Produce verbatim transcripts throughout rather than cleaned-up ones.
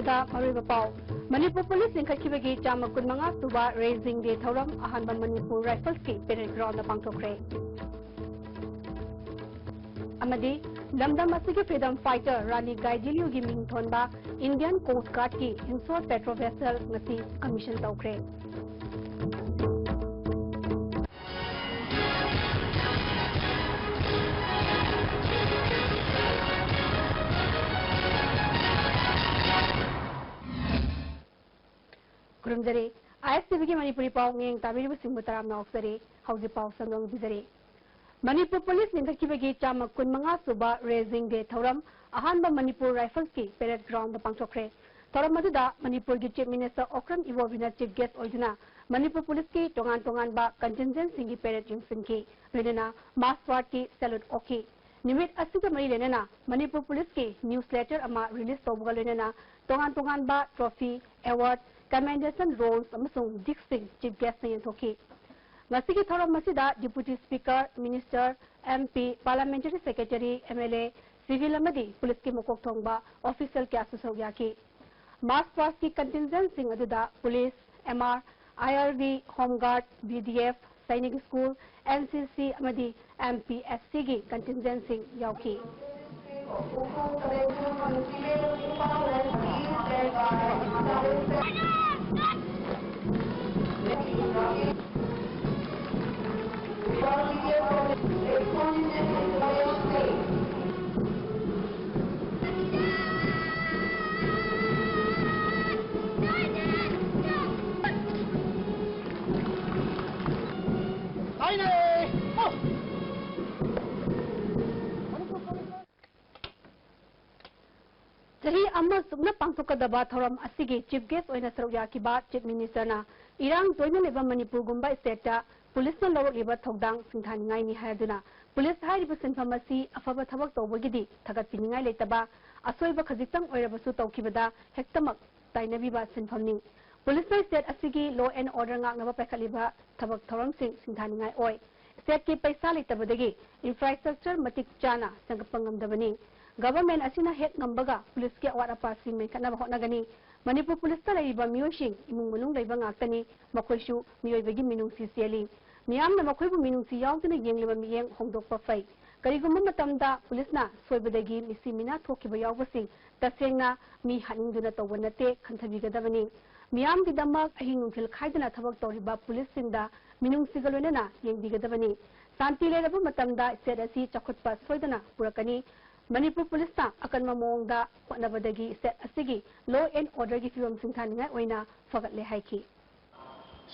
ꯇ ꯃꯔꯨꯑꯣꯏꯕ ꯄꯥꯎ꯫ ꯃꯅꯤꯄꯨꯔ ꯄꯨꯂꯤꯁ ꯂꯤꯡꯈꯠꯈꯤꯕꯒꯤ ꯆꯥꯝꯃ ꯀꯨꯟꯃꯉꯥ ꯁꯨꯕ ꯔꯦꯖꯤꯡ ꯗꯦ ꯊꯧꯔꯝ ꯑꯍꯥꯟꯕ ꯃꯅꯤꯄꯨꯔ ꯔꯥꯏꯐꯜꯁꯀꯤ ꯄꯦꯔꯦꯗ ꯒ꯭ꯔꯥꯎꯟꯗ ꯄꯥꯡꯊꯣꯛꯈ꯭ꯔꯦ꯫ ꯑꯃꯗꯤ ꯂꯝꯗꯝ ꯑꯁꯤꯒꯤ ꯐ꯭ꯔꯤꯗꯝ ꯐꯥꯏꯇꯔ ꯔꯥꯅꯤ ꯒꯥꯏꯗꯤꯟꯂꯤꯌꯨꯒꯤ ꯃꯤꯡ ꯊꯣꯟꯕ ꯏꯟꯗꯤꯌꯟ ꯀꯣꯁ꯭ꯠ ꯒꯥꯔꯗꯀꯤ ꯏꯟꯁꯣꯔ ꯄꯦꯇ꯭ꯔꯣꯜ ꯚꯦꯁꯦꯜ ꯉꯁꯤ ꯀꯃꯤꯁꯟ ꯇꯧꯈ꯭ꯔꯦ꯫ ꯈꯨꯔꯨꯝꯖꯔꯤ꯫ ꯑꯥꯏ ꯑꯦꯁ ꯇꯤ ꯚꯤꯒꯤ ꯃꯅꯤꯄꯨꯔꯤ ꯄꯥꯎ ꯃꯤꯠꯌꯦꯡ ꯇꯥꯕꯤꯔꯤꯕꯁꯤꯡꯕꯨ ꯇꯔꯥꯝꯅ ꯑꯣꯛꯆꯔꯤ꯫ ꯍꯧꯖꯤꯛ ꯄꯥꯎ ꯁꯟꯗꯣꯛꯅ ꯄꯤꯖꯔꯤ꯫ ꯃꯅꯤꯄꯨꯔ ꯄꯨꯂꯤꯁ ꯂꯤꯡꯈꯠꯈꯤꯕꯒꯤ ꯆꯥꯝꯃ ꯀꯨꯟꯃꯉꯥ ꯁꯨꯕ ꯔꯦꯖꯤꯡ ꯗꯦ ꯊꯧꯔꯝ ꯑꯍꯥꯟꯕ ꯃꯅꯤꯄꯨꯔ ꯔꯥꯏꯐꯜꯁꯀꯤ ꯄꯦꯔꯦꯗ ꯒ꯭ꯔꯥꯎꯟꯗ ꯄꯥꯡꯊꯣꯛꯈ꯭ꯔꯦ꯫ ꯊꯧꯔꯝ ꯑꯗꯨꯗ ꯃꯅꯤꯄꯨꯔꯒꯤ ꯆꯤꯐ ꯃꯤꯅꯤꯁꯇꯔ ꯑꯣꯀ꯭ꯔꯝ ꯏꯕꯣꯕꯤꯅ ꯆꯤꯐ ꯒꯦꯁ꯭ꯠ ꯑꯣꯏꯗꯨꯅ ꯃꯅꯤꯄꯨꯔ ꯄꯨꯂꯤꯁꯀꯤ ꯇꯣꯉꯥꯟ ꯇꯣꯉꯥꯟꯕ ꯀꯟꯇꯤꯟꯖꯦꯟꯠꯁꯤꯡꯒꯤ ꯄꯦꯔꯦꯗ ꯌꯦꯡꯁꯤꯟꯈꯤ꯫ ꯂꯣꯏꯅꯅ ꯃꯥꯔꯆ ꯄꯥꯁ꯭ꯠꯀꯤ ꯁꯦꯂ꯭ꯌꯨꯠ ꯑꯣꯛꯈꯤ꯫ ꯅꯨꯃꯤꯠ ꯑꯁꯤꯒ ꯃꯔꯤ ꯂꯩꯅꯅ ꯃꯅꯤꯄꯨꯔ ꯄꯨꯂꯤꯁꯀꯤ ꯅ꯭ꯌꯨꯁ ꯂꯦꯇꯔ ꯑꯃ ꯔꯤꯂꯤꯖ ꯇꯧꯕꯒ ꯂꯣꯏꯅꯅ ꯇꯣꯉꯥꯟ ꯇꯣꯉꯥꯟꯕ ꯇ꯭ꯔꯣꯐꯤ, ꯑꯦꯋꯥꯔꯗ, ꯀꯃꯦꯟꯗꯦꯁꯟ ꯔꯣꯜꯁ ꯑꯃꯁꯨꯡ ꯗꯤꯛꯁꯤꯡ ꯆꯤꯐ ꯒꯦꯁ꯭ꯠꯅ ꯌꯦꯟꯊꯣꯛꯈꯤ꯫ ꯉꯁꯤꯒꯤ ꯊꯧꯔꯝ ꯑꯁꯤꯗ deputy speaker, minister, M P, parliamentary secretary, M L A, civil ꯑꯃꯗꯤ ꯄꯨꯂꯤꯁꯀꯤ ꯃꯀꯣꯛ ꯊꯣꯡꯕ ꯑꯣꯐꯤꯁꯤꯌꯦꯜ ꯀꯌꯥꯁꯨ ꯁꯔꯨꯛ ꯌꯥꯈꯤ꯫ ꯃꯥꯔꯆ ꯄꯥꯁ꯭ꯠꯀꯤ ꯀꯟꯇꯤꯟꯖꯦꯟꯠꯁꯤꯡ ꯑꯗꯨꯗ police, M R, I R B, home guard, V D F, Sainik school, N C C ꯑꯃꯗꯤ ꯑꯦꯝ ꯄꯤ ꯑꯦꯁ ꯁꯤꯒꯤ ꯀꯟꯇꯤꯟꯖꯦꯟꯠꯁꯤꯡ ꯌꯥꯎꯈꯤ꯫ ꯆꯍꯤ ꯑꯃ ꯆꯨꯞꯅ ꯄꯥꯡꯊꯣꯛꯀꯗꯕ ꯊꯧꯔꯝ ꯑꯁꯤꯒꯤ ꯆꯤꯐ ꯒꯦꯁ꯭ꯠ ꯑꯣꯏꯅ ꯁꯔꯨꯛ ꯌꯥꯈꯤꯕ ꯆꯤꯐ ꯃꯤꯅꯤꯁꯇꯔꯅ ꯏꯔꯥꯡ ꯇꯣꯏꯅ ꯂꯩꯕ ꯃꯅꯤꯄꯨꯔꯒꯨꯝꯕ ꯁ꯭ꯇꯦꯠꯇ ꯄꯨꯂꯤꯁꯅ ꯂꯧꯔꯛꯂꯤꯕ ꯊꯧꯗꯥꯡ ꯁꯤꯡꯊꯥꯅꯤꯡꯉꯥꯏꯅꯤ ꯍꯥꯏꯗꯨꯅ ꯄꯨꯂꯤꯁ ꯍꯥꯏꯔꯤꯕ ꯁꯤꯟꯐꯝ ꯑꯁꯤ ꯑꯐꯕ ꯊꯕꯛ ꯇꯧꯕꯒꯤꯗꯤ ꯊꯥꯒꯠꯄꯤꯅꯤꯡꯉꯥꯏ ꯂꯩꯇꯕ, ꯑꯁꯣꯏꯕ ꯈꯖꯤꯛꯇꯪ ꯑꯣꯏꯔꯕꯁꯨ ꯇꯧꯈꯤꯕꯗ ꯍꯦꯛꯇꯃꯛ ꯇꯥꯏꯅꯕꯤꯕ ꯁꯤꯟꯐꯝꯅꯤ꯫ ꯄꯨꯂꯤꯁꯅ ꯁ꯭ꯇꯦꯠ ꯑꯁꯤꯒꯤ law and order ꯉꯥꯛꯅꯕ ꯄꯥꯏꯈꯠꯂꯤꯕ ꯊꯕꯛ ꯊꯧꯔꯝꯁꯤꯡ ꯁꯤꯡꯊꯥꯅꯤꯡꯉꯥꯏ ꯑꯣꯏ꯫ ꯁ꯭ꯇꯦꯠꯀꯤ ꯄꯩꯁꯥ ꯂꯩꯇꯕꯗꯒꯤ ꯏꯟꯐ꯭ꯔꯥꯁ꯭ꯇ꯭ꯔꯛꯆꯔ ꯃꯇꯤꯛ ꯆꯥꯅ ꯁꯦꯝꯒꯠꯄ ꯉꯝꯗꯕꯅꯤ꯫ ꯒꯚꯔꯟꯃꯦꯟꯠ ꯑꯁꯤꯅ ꯍꯦꯛ ꯉꯝꯕꯒ ꯄꯨꯂꯤꯁꯀꯤ ꯑꯋꯥꯠ ꯑꯄꯥꯁꯤꯡ ꯃꯦꯟꯈꯠꯅꯕ ꯍꯣꯠꯅꯒꯅꯤ꯫ ꯃꯅꯤꯄꯨꯔ ꯄꯨꯂꯤꯁꯇ ꯂꯩꯔꯤꯕ ꯃꯤꯑꯣꯏꯁꯤꯡ ꯏꯃꯨꯡ ꯃꯅꯨꯡ ꯂꯩꯕ ꯉꯥꯛꯇꯅꯤ꯫ ꯃꯈꯣꯏꯁꯨ ꯃꯤꯑꯣꯏꯕꯒꯤ ꯃꯤꯅꯨꯡꯁꯤ ꯆꯦꯜꯂꯤ꯫ ꯃꯤꯌꯥꯝꯅ ꯃꯈꯣꯏꯕꯨ ꯃꯤꯅꯨꯡꯁꯤ ꯌꯥꯎꯗꯅ ꯌꯦꯡꯂꯤꯕ ꯃꯤꯠꯌꯦꯡ ꯍꯣꯡꯗꯣꯛꯄ ꯐꯩ꯫ ꯀꯔꯤꯒꯨꯝꯕ ꯃꯇꯝꯗ ꯄꯨꯂꯤꯁꯅ ꯁꯣꯏꯕꯗꯒꯤ ꯃꯤꯁꯤ ꯃꯤꯅꯥ ꯊꯣꯛꯈꯤꯕ ꯌꯥꯎꯕꯁꯤꯡ ꯇꯁꯦꯡꯅ ꯃꯤ ꯍꯥꯠꯅꯤꯡꯗꯨꯅ ꯇꯧꯕ ꯅꯠꯇꯦ ꯈꯟꯊꯕꯤꯒꯗꯕꯅꯤ꯫ ꯃꯤꯌꯥꯝꯒꯤꯗꯃꯛ ꯑꯍꯤꯡ ꯅꯨꯡꯊꯤꯜ ꯈꯥꯏꯗꯅ ꯊꯕꯛ ꯇꯧꯔꯤꯕ ꯄꯨꯂꯤꯁꯁꯤꯡꯗ ꯃꯤꯅꯨꯡꯁꯤꯒ ꯂꯣꯏꯅꯅ ꯌꯦꯡꯕꯤꯒꯗꯕꯅꯤ꯫ ꯁꯥꯟꯇꯤ ꯂꯩꯔꯕ ꯃꯇꯝꯗ ꯁ꯭ꯇꯦꯠ ꯑꯁꯤ ꯆꯥꯎꯈꯠꯄ ꯁꯣꯏꯗꯅ ꯄꯨꯔꯛꯀꯅꯤ꯫ ꯃꯅꯤꯄꯨꯔ ꯄꯨꯂꯤꯁꯅ ꯑꯀꯟꯕ ꯃꯑꯣꯡꯗ ꯍꯣꯠꯅꯕꯗꯒꯤ ꯁ꯭ꯇꯦꯠ ꯑꯁꯤꯒꯤ law and orderꯒꯤ ꯐꯤꯕꯝ ꯁꯤꯡꯊꯥꯅꯤꯡꯉꯥꯏ ꯑꯣꯏꯅ ꯐꯒꯠꯂꯦ ꯍꯥꯏꯈꯤ꯫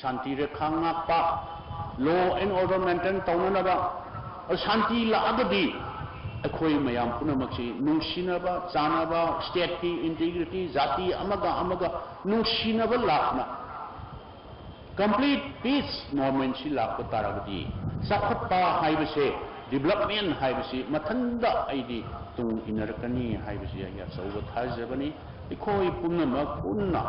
ꯁꯥꯟꯇꯤ Rekha ꯉꯥꯛꯄ, law and order maintain ꯇꯧꯅꯅꯕ, ꯁꯥꯟꯇꯤ ꯂꯥꯛꯑꯒꯗꯤ ꯑꯩꯈꯣꯏ ꯃꯌꯥꯝ ꯄꯨꯝꯅꯃꯛꯁꯤ ꯅꯨꯡꯁꯤꯅꯕ, ꯆꯥꯟꯅꯕ, ꯁ꯭ꯇꯦꯠꯀꯤ ꯏꯟꯇꯤꯒ꯭ꯔꯤꯇꯤ, ꯖꯥꯇꯤ ꯑꯃꯒ ꯑꯃꯒ ꯅꯨꯡꯁꯤꯅꯕ ꯂꯥꯛꯅ complete peace movementꯁꯤ ꯂꯥꯛꯄ ꯇꯥꯔꯒꯗꯤ ꯆꯥꯎꯈꯠꯄ ꯍꯥꯏꯕꯁꯦ, development ꯍꯥꯏꯕꯁꯤ ꯃꯊꯟꯇ ꯑꯩꯗꯤ ꯇꯨꯡ ꯏꯟꯅꯔꯛꯀꯅꯤ ꯍꯥꯏꯕꯁꯤ ꯑꯩꯒꯤ ꯑꯆꯧꯕ ꯊꯥꯖꯕꯅꯤ꯫ ꯑꯩꯈꯣꯏ ꯄꯨꯝꯅꯃꯛ ꯄꯨꯟꯅ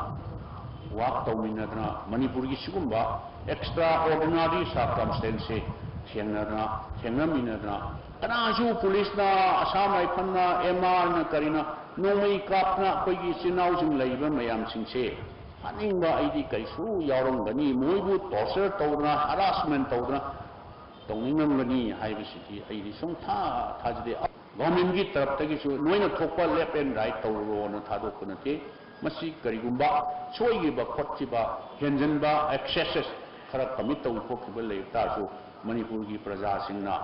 work ꯇꯧꯃꯤꯟꯅꯗꯅ ꯃꯅꯤꯄꯨꯔꯒꯤ ꯁꯤꯒꯨꯝꯕ extraordinary circumstanceꯁꯦ ꯊꯦꯡꯅꯗꯅ, ꯊꯦꯡꯅꯃꯤꯟꯅꯗꯅ, ꯀꯅꯥꯁꯨ ꯄꯨꯂꯤꯁꯅ, ꯑꯁꯥꯝ ꯔꯥꯏꯐꯜꯅ, ꯑꯦꯝ ꯑꯥꯔꯅ ꯀꯔꯤꯅ ꯅꯣꯡꯃꯩ ꯀꯥꯞꯇꯅ ꯑꯩꯈꯣꯏꯒꯤ ꯏꯆꯤꯟ ꯏꯅꯥꯎꯁꯤꯡ ꯂꯩꯔꯤꯕ ꯃꯌꯥꯝꯁꯤꯡꯁꯦ ꯍꯥꯠꯅꯤꯡꯕ ꯑꯩꯗꯤ ꯀꯩꯁꯨ ꯌꯥꯎꯔꯝꯒꯅꯤ꯫ ꯃꯣꯏꯕꯨ torture ꯇꯧꯗꯅ, harassment ꯇꯧꯗꯅ ꯇꯧꯅꯤꯡꯉꯝꯒꯅꯤ ꯍꯥꯏꯕꯁꯤꯗꯤ ꯑꯩꯗꯤ ꯁꯨꯡꯊꯥ ꯊꯥꯖꯗꯦ꯫ Governmentꯀꯤ ꯇꯔꯞꯇꯒꯤꯁꯨ ꯅꯣꯏꯅ ꯊꯣꯛꯄ left and right ꯇꯧꯔꯣꯅ ꯊꯥꯗꯣꯛꯄ ꯅꯠꯇꯦ꯫ ꯃꯁꯤ ꯀꯔꯤꯒꯨꯝꯕ ꯁꯣꯏꯈꯤꯕ ꯈꯣꯠꯈꯤꯕ, ꯍꯦꯟꯖꯟꯕ excesses ꯈꯔ commit ꯇꯧꯕ ꯈꯣꯠꯈꯤꯕ ꯂꯩꯕ ꯇꯥꯔꯁꯨ ꯃꯅꯤꯄꯨꯔꯒꯤ ꯄ꯭ꯔꯖꯥꯁꯤꯡꯅ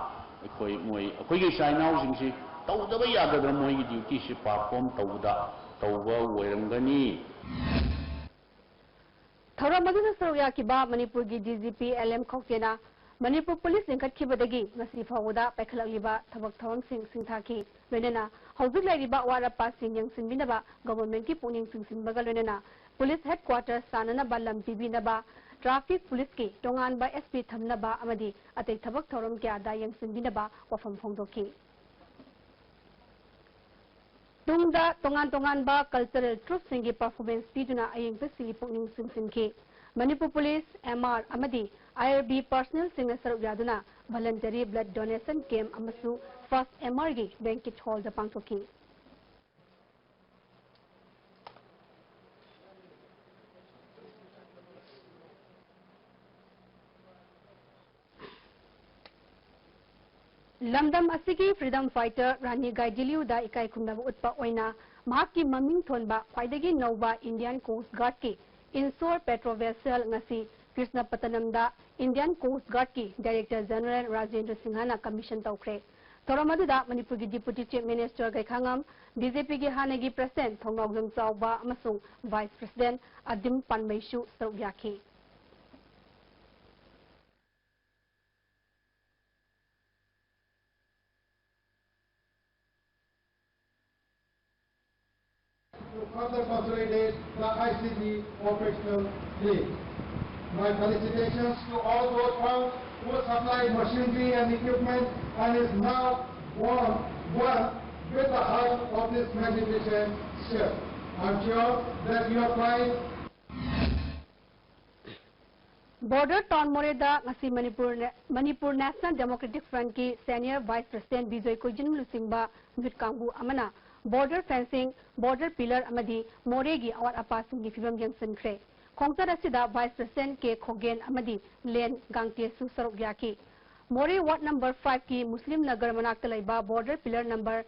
ꯑꯩꯈꯣꯏ, ꯃꯣꯏ, ꯑꯩꯈꯣꯏꯒꯤ ꯏꯆꯥ ꯏꯅꯥꯎꯁꯤꯡꯁꯤ ꯇꯧꯗꯕ ꯌꯥꯗꯗꯅ ꯃꯣꯏꯒꯤ dutyꯁꯤ perform ꯇꯧꯕꯗ, ꯇꯧꯕ ꯑꯣꯏꯔꯝꯒꯅꯤ꯫ ꯊꯧꯔꯝ ꯑꯗꯨꯗ ꯁꯔꯨꯛ ꯌꯥꯈꯤꯕ ꯃꯅꯤꯄꯨꯔꯒꯤ DGP LM ꯈꯧꯇꯦꯅ ꯃꯅꯤꯄꯨꯔ ꯄꯨꯂꯤꯁ ꯂꯤꯡꯈꯠꯈꯤꯕꯗꯒꯤ ꯉꯁꯤ ꯐꯥꯎꯕꯗ ꯄꯥꯏꯈꯠꯂꯛꯂꯤꯕ ꯊꯕꯛ ꯊꯧꯔꯝꯁꯤꯡ ꯁꯤꯡꯊꯥꯈꯤ꯫ ꯂꯣꯏꯅꯅ ꯍꯧꯖꯤꯛ ꯂꯩꯔꯤꯕ ꯑꯋꯥꯠ ꯑꯄꯥꯁꯤꯡ ꯌꯦꯡꯁꯤꯟꯕꯤꯅꯕ ꯒꯣꯚꯔꯟꯃꯦꯟꯠꯀꯤ ꯄꯨꯛꯅꯤꯡ ꯆꯤꯡꯁꯤꯟꯕꯒ ꯂꯣꯏꯅꯅ ꯄꯨꯂꯤꯁ ꯍꯦꯗꯀ꯭ꯋꯥꯇꯔ ꯁꯥꯅꯅꯕ ꯂꯝ ꯄꯤꯕꯤꯅꯕ, ꯇ꯭ꯔꯥꯐꯤꯛ ꯄꯨꯂꯤꯁꯀꯤ ꯇꯣꯉꯥꯟꯕ SP ꯊꯝꯅꯕ ꯑꯃꯗꯤ ꯑꯇꯩ ꯊꯕꯛ ꯊꯧꯔꯝ ꯀꯌꯥꯗ ꯌꯦꯡꯁꯤꯟꯕꯤꯅꯕ ꯋꯥꯐꯝ ꯐꯣꯡꯗꯣꯛꯈꯤ꯫ ꯇꯨꯡꯗ ꯇꯣꯉꯥꯟ ꯇꯣꯉꯥꯟꯕ cultural troupeꯁꯤꯡꯒꯤ performance ꯄꯤꯗꯨꯅ ꯑꯌꯦꯡꯕꯁꯤꯡꯒꯤ ꯄꯨꯛꯅꯤꯡ ꯆꯤꯡꯁꯤꯟꯈꯤ꯫ ꯃꯅꯤꯄꯨꯔ ꯄꯨꯂꯤꯁ, MR ꯑꯃꯗꯤ IRB personnelꯁꯤꯡꯅ ꯁꯔꯨꯛ ꯌꯥꯗꯨꯅ voluntary blood donation camp ꯑꯃꯁꯨ ꯐꯥꯔꯁ ꯑꯦꯝ ꯑꯥꯔꯒꯤ ꯕꯦꯡꯀꯦꯠ ꯍꯣꯜꯗ ꯄꯥꯡꯊꯣꯛꯈꯤ꯫ ꯂꯝꯗꯝ ꯑꯁꯤꯒꯤ ꯐ꯭ꯔꯤꯗꯝ ꯐꯥꯏꯇꯔ ꯔꯥꯅꯤ ꯒꯥꯏꯗꯤꯟꯂꯤꯌꯨꯗ ꯏꯀꯥꯏ ꯈꯨꯝꯅꯕ ꯎꯠꯄ ꯑꯣꯏꯅ ꯃꯍꯥꯛꯀꯤ ꯃꯃꯤꯡ ꯊꯣꯟꯕ ꯈ꯭ꯋꯥꯏꯗꯒꯤ ꯅꯧꯕ ꯏꯟꯗꯤꯌꯥꯟ ꯀꯣꯁ꯭ꯠ ꯒꯥꯔꯗꯀꯤ ꯏꯟꯁꯣꯔ ꯄꯦꯇ꯭ꯔꯣꯜ ꯚꯦꯁꯦꯜ ꯉꯁꯤ ꯀ꯭ꯔꯤꯁꯅꯄꯇꯅꯝꯗ ꯏꯟꯗꯤꯌꯥꯟ ꯀꯣꯁ꯭ꯠ ꯒꯥꯔꯗꯀꯤ ꯗꯥꯏꯔꯦꯛꯇꯔ ꯖꯦꯅꯔꯦꯜ ꯔꯥꯖꯦꯟꯗ꯭ꯔ ꯁꯤꯡꯍꯅ ꯀꯃꯤꯁꯟ ꯇꯧꯈ꯭ꯔꯦ꯫ ꯊꯧꯔꯝ ꯑꯗꯨꯗ ꯃꯅꯤꯄꯨꯔꯒꯤ deputy chief minister Gaikhangam, B J ꯄꯤꯒꯤ ꯍꯥꯟꯅꯒꯤ ꯄ꯭ꯔꯁꯤꯗꯦꯟꯠ ꯊꯧꯅꯥꯎꯖꯝ ꯆꯥꯎꯕ ꯑꯃꯁꯨꯡ ꯚꯥꯏꯁ ꯄ꯭ꯔꯁꯤꯗꯦꯟꯠ ꯑꯗꯤꯝ ꯄꯥꯟꯃꯩꯁꯨ ꯁꯔꯨꯛ ꯌꯥꯈꯤ꯫ To further consolidate the I C D operational fleet. My felicitations to all those firms who supplied machinery and equipment and is now born, born with the help of this magnificent ship. I'm sure that your clients border town ꯃꯣꯔꯦꯗ ꯉꯁꯤ Manipur, Manipur national democratic ꯐ꯭ꯔꯟꯠꯀꯤ senior vice president Bijoy Koijam ꯂꯨꯆꯤꯡꯕ ꯃꯤꯍꯨꯠ ꯀꯥꯡꯕꯨ ꯑꯃꯅ border fencing, border pillar ꯑꯃꯗꯤ ꯃꯣꯔꯦꯒꯤ ꯑꯋꯥꯠ ꯑꯄꯥꯁꯤꯡꯒꯤ ꯐꯤꯚꯝ ꯌꯦꯡꯁꯤꯟꯈ꯭ꯔꯦ꯫ ꯈꯣꯡꯆꯠ ꯑꯁꯤꯗ ꯚꯥꯏꯁ ꯄ꯭ꯔꯁꯤꯗꯦꯟꯠ ꯀꯦ ꯈꯣꯒꯦꯟ ꯑꯃꯗꯤ ꯂꯦꯟ ꯒꯥꯡꯇꯦꯁꯨ ꯁꯔꯨꯛ ꯌꯥꯈꯤ꯫ ꯃꯣꯔꯦ ꯋꯥꯔꯗ ꯅꯝꯕꯔ ꯐꯥꯏꯚꯀꯤ ꯃꯨꯁꯂꯤꯝ ꯅꯒꯔ ꯃꯅꯥꯛꯇ ꯂꯩꯕ border pillar number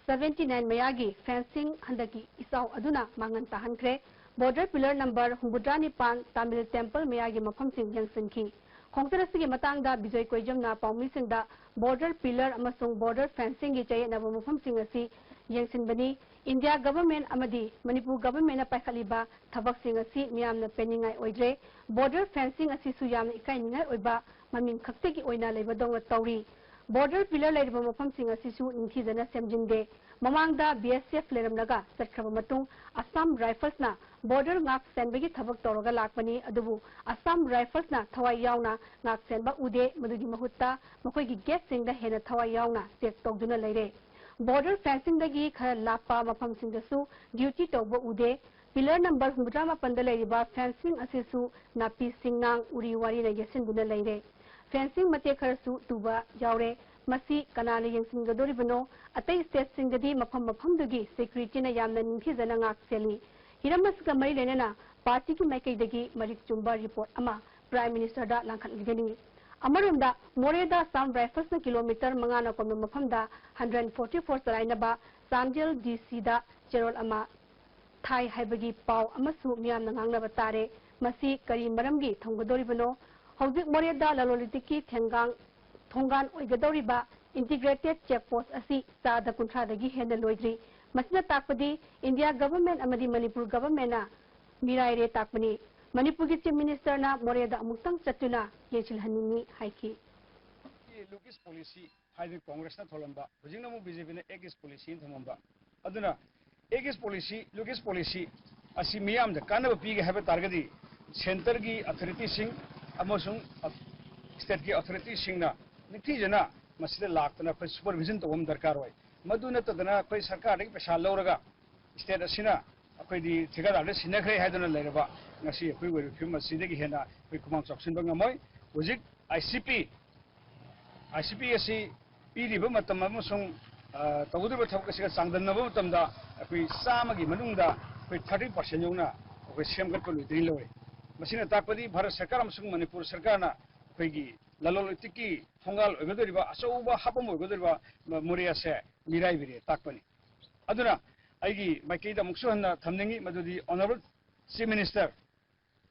seventy nine ꯃꯌꯥꯒꯤ ꯐꯦꯟꯁꯤꯡ ꯍꯟꯗꯛꯀꯤ ꯏꯆꯥꯎ ꯑꯗꯨꯅ ꯃꯥꯡꯍꯟ ꯇꯥꯍꯟꯈ꯭ꯔꯦ꯫ ꯕꯣꯔꯗꯔ ꯄꯤꯂꯔ ꯅꯝꯕꯔ ꯍꯨꯝꯐꯨꯇꯔꯥ ꯅꯤꯄꯥꯟ ꯇꯥꯃꯤꯜ ꯇꯦꯝꯄꯜ ꯃꯌꯥꯒꯤ ꯃꯐꯝꯁꯤꯡ ꯌꯦꯡꯁꯤꯟꯈꯤ꯫ ꯈꯣꯡꯆꯠ ꯑꯁꯤꯒꯤ ꯃꯇꯥꯡꯗ ꯕꯤꯖꯣꯏ ꯀꯣꯏꯖꯝꯅ ꯄꯥꯎꯃꯤꯁꯤꯡꯗ ꯕꯣꯔꯗꯔ ꯄꯤꯂꯔ ꯑꯃꯁꯨꯡ ꯕꯣꯔꯗꯔ ꯐꯦꯟꯁꯤꯡꯒꯤ ꯆꯌꯦꯠꯅꯕ ꯃꯐꯝꯁꯤꯡ ꯑꯁꯤ ꯌꯦꯡꯁꯤꯟꯕꯅꯤ꯫ ꯏꯟꯗꯤꯌꯥ ꯒꯚꯔꯟꯃꯦꯟꯠ ꯑꯃꯗꯤ ꯃꯅꯤꯄꯨꯔ ꯒꯚꯔꯟꯃꯦꯟꯠꯅ ꯄꯥꯏꯈꯠꯂꯤꯕ ꯊꯕꯛꯁꯤꯡ ꯑꯁꯤ ꯃꯤꯌꯥꯝꯅ ꯄꯦꯟꯅꯤꯡꯉꯥꯏ ꯑꯣꯏꯗ꯭ꯔꯦ꯫ ꯕꯣꯔꯗꯔ ꯐꯦꯟꯁꯤꯡ ꯑꯁꯤꯁꯨ ꯌꯥꯝꯅ ꯏꯀꯥꯏꯅꯤꯡꯉꯥꯏ ꯑꯣꯏꯕ ꯃꯃꯤꯡ ꯈꯛꯇꯒꯤ ꯑꯣꯏꯅ ꯂꯩꯕꯗꯧꯅ ꯇꯧꯔꯤ꯫ ꯕꯣꯔꯗꯔ ꯄꯤꯂꯔ ꯂꯩꯔꯤꯕ ꯃꯐꯝꯁꯤꯡ ꯑꯁꯤꯁꯨ ꯅꯤꯡꯊꯤꯖꯅ ꯁꯦꯝꯖꯤꯟꯗꯦ꯫ ꯃꯃꯥꯡꯗ ꯕꯤ ꯑꯦꯁ ꯑꯦꯐ ꯂꯩꯔꯝꯂꯒ ꯆꯠꯈ꯭ꯔꯕ ꯃꯇꯨꯡ ꯑꯁꯥꯝ ꯔꯥꯏꯐꯜꯁꯅ ꯕꯣꯔꯗꯔ ꯉꯥꯛ ꯁꯦꯟꯕꯒꯤ ꯊꯕꯛ ꯇꯧꯔꯒ ꯂꯥꯛꯄꯅꯤ, ꯑꯗꯨꯕꯨ ꯑꯁꯥꯝ ꯔꯥꯏꯐꯜꯁꯅ ꯊꯋꯥꯏ ꯌꯥꯎꯅ ꯉꯥꯛ ꯁꯦꯟꯕ ꯎꯗꯦ꯫ ꯃꯗꯨꯒꯤ ꯃꯍꯨꯠꯇ ꯃꯈꯣꯏꯒꯤ ꯒꯦꯠꯁꯤꯡꯗ ꯍꯦꯟꯅ ꯊꯋꯥꯏ ꯌꯥꯎꯅ ꯆꯦꯛ ꯇꯧꯗꯨꯅ ꯂꯩꯔꯦ꯫ ꯕꯣꯔꯗꯔ ꯐꯦꯟꯁꯤꯡꯗꯒꯤ ꯈꯔ ꯂꯥꯞꯄ ꯃꯐꯝꯁꯤꯡꯗꯁꯨ ꯗ꯭ꯌꯨꯇꯤ ꯇꯧꯕ ꯎꯗꯦ꯫ ꯄꯤꯂꯔ ꯅꯝꯕꯔ ꯍꯨꯝꯐꯨꯇꯔꯥ ꯃꯥꯄꯟꯗ ꯂꯩꯔꯤꯕ ꯐꯦꯟꯁꯤꯡ ꯑꯁꯤꯁꯨ ꯅꯥꯄꯤ ꯁꯤꯡꯅꯥꯡ, ꯎꯔꯤ ꯋꯥꯔꯤꯅ ꯌꯦꯠꯁꯤꯟꯗꯨꯅ ꯂꯩꯔꯦ꯫ ꯐꯦꯟꯁꯤꯡ ꯃꯇꯦꯛ ꯈꯔꯁꯨ ꯇꯨꯕ ꯌꯥꯎꯔꯦ꯫ ꯃꯁꯤ ꯀꯅꯥꯅ ꯌꯦꯡꯁꯤꯟꯒꯗꯧꯔꯤꯕꯅꯣ? ꯑꯇꯩ ꯁ꯭ꯇꯦꯠꯁꯤꯡꯗꯗꯤ ꯃꯐꯝ ꯃꯐꯝꯗꯨꯒꯤ ꯁꯦꯀ꯭ꯌꯨꯔꯤꯇꯤꯅ ꯌꯥꯝꯅ ꯅꯤꯡꯊꯤꯖꯅ ꯉꯥꯛ ꯁꯦꯜꯂꯤ꯫ ꯍꯤꯔꯝ ꯑꯁꯤꯒ ꯃꯔꯤ ꯂꯩꯅꯅ ꯄꯥꯔꯇꯤꯒꯤ ꯃꯥꯏꯀꯩꯗꯒꯤ ꯃꯔꯤꯛ ꯆꯨꯝꯕ ꯔꯤꯄꯣꯔꯠ ꯑꯃ ꯄ꯭ꯔꯥꯏꯝ ꯃꯤꯅꯤꯁꯇꯔꯗ ꯂꯥꯡꯈꯠꯍꯟꯒꯅꯤ꯫ ꯑꯃꯔꯣꯝꯗ, ꯃꯣꯔꯦꯗ ꯑꯁꯥꯝ ꯔꯥꯏꯐꯜꯁꯅ ꯀꯤꯂꯣꯃꯤꯇꯔ ꯃꯉꯥꯅ ꯀꯣꯟꯕ ꯃꯐꯝꯗ ꯍꯟꯗ꯭ꯔꯦꯠ ꯐꯣꯔꯇꯤ ꯐꯣꯔ ꯆꯂꯥꯏꯅꯕ ꯆꯥꯟꯗꯦꯜ ꯗꯤ ꯁꯤꯗ ꯆꯦꯔꯣꯜ ꯑꯃ ꯊꯥꯏ ꯍꯥꯏꯕꯒꯤ ꯄꯥꯎ ꯑꯃꯁꯨ ꯃꯤꯌꯥꯝꯅ ꯉꯥꯡꯅꯕ ꯇꯥꯔꯦ꯫ ꯃꯁꯤ ꯀꯔꯤ ꯃꯔꯝꯒꯤ ꯊꯝꯒꯗꯧꯔꯤꯕꯅꯣ? ꯍꯧꯖꯤꯛ ꯃꯣꯔꯦꯗ ꯂꯂꯣꯟ ꯏꯇꯤꯛꯀꯤ ꯊꯦꯡꯒꯥꯡ ꯊꯣꯡꯒꯥꯟ ꯑꯣꯏꯒꯗꯧꯔꯤꯕ ꯏꯟꯇꯤꯒ꯭ꯔꯦꯇꯦꯗ ꯆꯦꯛ ꯄꯣꯁ ꯑꯁꯤ ꯆꯥꯗ ꯀꯨꯟꯊ꯭ꯔꯥꯗꯒꯤ ꯍꯦꯟꯅ ꯂꯣꯏꯗ꯭ꯔꯤ꯫ ꯃꯁꯤꯅ ꯇꯥꯛꯄꯗꯤ ꯏꯟꯗꯤꯌꯥ ꯒꯚꯔꯟꯃꯦꯟꯠ ꯑꯃꯗꯤ ꯃꯅꯤꯄꯨꯔ ꯒꯚꯔꯟꯃꯦꯟꯠꯅ ꯃꯤꯔꯥꯏꯔꯦ ꯇꯥꯛꯄꯅꯤ꯫ ꯃꯅꯤꯄꯨꯔꯒꯤ ꯆꯤꯐ ꯃꯤꯅꯤꯁꯇꯔꯅ ꯃꯣꯔꯦꯗ ꯑꯃꯨꯛꯇꯪ ꯆꯠꯇꯨꯅ ꯌꯦꯡꯁꯤꯜꯍꯟꯅꯤꯡꯏ ꯍꯥꯏꯈꯤ꯫ ꯂꯨꯛ ꯏꯁ ꯄꯣꯂꯤꯁꯤ ꯍꯥꯏꯗꯅ ꯀꯣꯡꯒ꯭ꯔꯦꯁꯅ ꯊꯣꯜꯂꯝꯕ, ꯍꯧꯖꯤꯛꯅ ꯑꯃꯨꯛ ꯕꯤ ꯖꯦ ꯄꯤꯅ ꯑꯦꯛ ꯏꯁ ꯄꯣꯂꯤꯁꯤꯅ ꯊꯝꯃꯝꯕ꯫ ꯑꯗꯨꯅ ꯑꯦꯛ ꯏꯁ ꯄꯣꯂꯤꯁꯤ, ꯂꯨꯛ ꯏꯁ ꯄꯣꯂꯤꯁꯤ ꯑꯁꯤ ꯃꯤꯌꯥꯝꯗ ꯀꯥꯟꯅꯕ ꯄꯤꯒꯦ ꯍꯥꯏꯕ ꯇꯥꯔꯒꯗꯤ ꯁꯦꯟꯇꯔꯒꯤ ꯑꯣꯊꯣꯔꯤꯇꯤꯁꯤꯡ ꯑꯃꯁꯨꯡ ꯁ꯭ꯇꯦꯠꯀꯤ ꯑꯣꯊꯣꯔꯤꯇꯤꯁꯤꯡꯅ ꯅꯤꯡꯊꯤꯖꯅ ꯃꯁꯤꯗ ꯂꯥꯛꯇꯅ ꯑꯩꯈꯣꯏ ꯁꯨꯄꯔꯚꯤꯖꯟ ꯇꯧꯕ ꯑꯃ ꯗꯔꯀꯥꯔ ꯑꯣꯏ꯫ ꯃꯗꯨ ꯅꯠꯇꯗꯅ ꯑꯩꯈꯣꯏ ꯁꯔꯀꯥꯔꯗꯒꯤ ꯄꯩꯁꯥ ꯂꯧꯔꯒ ꯁ꯭ꯇꯦꯠ ꯑꯁꯤꯅ ꯑꯩꯈꯣꯏꯗꯤ ꯊꯤꯀꯥꯗꯥꯔꯗ ꯁꯤꯟꯅꯈ꯭ꯔꯦ ꯍꯥꯏꯗꯨꯅ ꯂꯩꯔꯕ ꯉꯁꯤ ꯑꯩꯈꯣꯏ ꯑꯣꯏꯔꯤꯕ ꯐꯤꯕꯝ ꯑꯁꯤꯗꯒꯤ ꯍꯦꯟꯅ ꯑꯩꯈꯣꯏ ꯈꯨꯃꯥꯡ ꯆꯥꯎꯁꯤꯟꯕ ꯉꯝꯃꯣꯏ꯫ ꯍꯧꯖꯤꯛ I C P, I C ꯄꯤ ꯑꯁꯤ ꯄꯤꯔꯤꯕ ꯃꯇꯝ ꯑꯃꯁꯨꯡ, ꯑ, ꯇꯧꯒꯗꯧꯔꯤꯕ ꯊꯕꯛ ꯑꯁꯤꯒ ꯆꯥꯡꯗꯝꯅꯕ ꯃꯇꯝꯗ ꯑꯩꯈꯣꯏ ꯆꯥꯝꯃꯒꯤ ꯃꯅꯨꯡꯗ ꯑꯩꯈꯣꯏ ꯊꯥꯔꯇꯤ ꯄꯥꯔꯁꯦꯟ ꯌꯧꯅ ꯑꯩꯈꯣꯏ ꯁꯦꯝꯒꯠꯄ ꯂꯣꯏꯗ꯭ꯔꯤ ꯂꯧꯔꯦ꯫ ꯃꯁꯤꯅ ꯇꯥꯛꯄꯗꯤ ꯚꯥꯔꯠ ꯁꯔꯀꯥꯔ ꯑꯃꯁꯨꯡ ꯃꯅꯤꯄꯨꯔ ꯁꯔꯀꯥꯔꯅ ꯑꯩꯈꯣꯏꯒꯤ ꯂꯂꯣꯟ ꯏꯇꯤꯛꯀꯤ ꯊꯣꯡꯒꯥꯜ ꯑꯣꯏꯒꯗꯧꯔꯤꯕ ꯑꯆꯧꯕ ꯍꯥꯞꯐꯝ ꯑꯣꯏꯒꯗꯧꯔꯤꯕ ꯃ-, ꯃꯣꯔꯦ ꯑꯁꯦ ꯃꯤꯔꯥꯏꯕꯤꯔꯦ ꯇꯥꯛꯄꯅꯤ꯫ ꯑꯗꯨꯅ ꯑꯩꯒꯤ ꯃꯥꯏꯀꯩꯗ ꯑꯃꯨꯛꯁꯨ ꯍꯟꯅ ꯊꯝꯅꯤꯡꯏ, ꯃꯗꯨꯗꯤ ꯑꯣꯅꯔꯦꯕꯜ ꯆꯤꯐ ꯃꯤꯅꯤꯁꯇꯔ